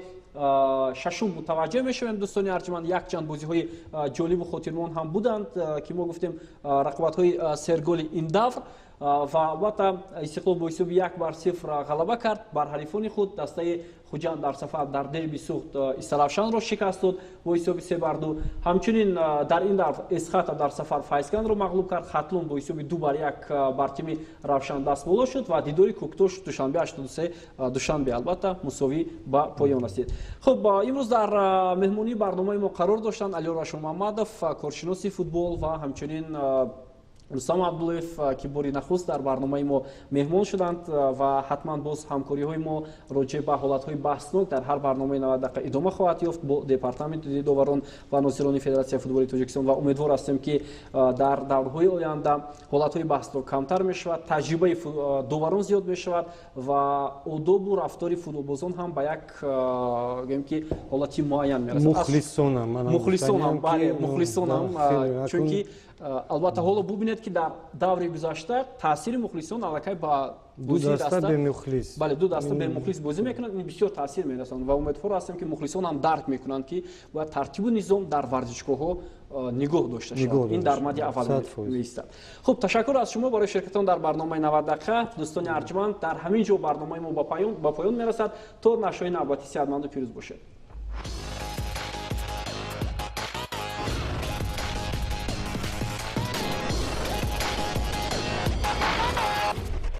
шашум мутаваҷҷеҳ мешавем, дӯстони арҷманд. Якчанд бозиҳои ҷолибу хотирмон ҳам буданд, ки мо гуфтем, рақобатҳои серголи ин давр. Ва албатта, Истиқлол бо ҳисоби 1-0 ғалаба кард бар ҳарифони худ. Дастаи Хуҷанд дар сафар дар дерби Суғд Истаравшанро шикаст дод бо ҳисоби 3-2. Ҳамчунин дар ин давр Эсхата дар сафар Файзкандро мағлуб кард. Хатлон бо ҳисоби 2-1 бар тими Равшан дастболо шуд ва дидори Кӯктош, Душанбе 83, Душанбе албатта мусовӣ ба поён расид. Хуб, имрӯз дар меҳмонии барномаи мо қарор доштанд Алиёр Ашурмуҳаммадов, коршиноси футбол, ва ҳамчунин Рустам Абдуллоев, ки бори нахуст дар барномаи мо меҳмон шуданд. Ва ҳатман боз ҳамкориҳои мо роҷеъ ба ҳолатҳои баҳснок дар ҳар барномаи 90 дақиқа идома хоҳад ёфт бо департаменти доварон ва нозирони Федератсияи футболи Тоҷикистон. Ва умедвор ҳастем, ки дар даврҳои оянда ҳолатҳои баҳснок камтар мешавад, таҷрибаи доварон зиёд мешавад ва одобу рафтори футболбозон ҳам ба як, гӯем ки, ҳолати муайян мерасад. Мухлисонам. Мухлисонам, бале, мухлисонам, чунки албатта ҳоло бубинед, ки дар даври гузашта таъсири мухлисон аллакай ба ду даста бемухлис. Бале, ду даста бемухлис бозӣ мекунанд. Ин бисёр таъсир мерасонад ва умедвор ҳастем, ки мухлисон ҳам дарк мекунанд, ки бояд тартибу низом дар варзишгоҳҳо нигоҳ дошта шавад. Ин дар мади аввал меистад. Хуб, ташаккур аз шумо барои ширкатон дар барномаи 90 дақиқа. Дӯстони арҷманд, дар ҳамин ҷо барномаи мо ба поён мерасад. То нашрҳои навбатӣ сеҳатманду пирӯз бошед.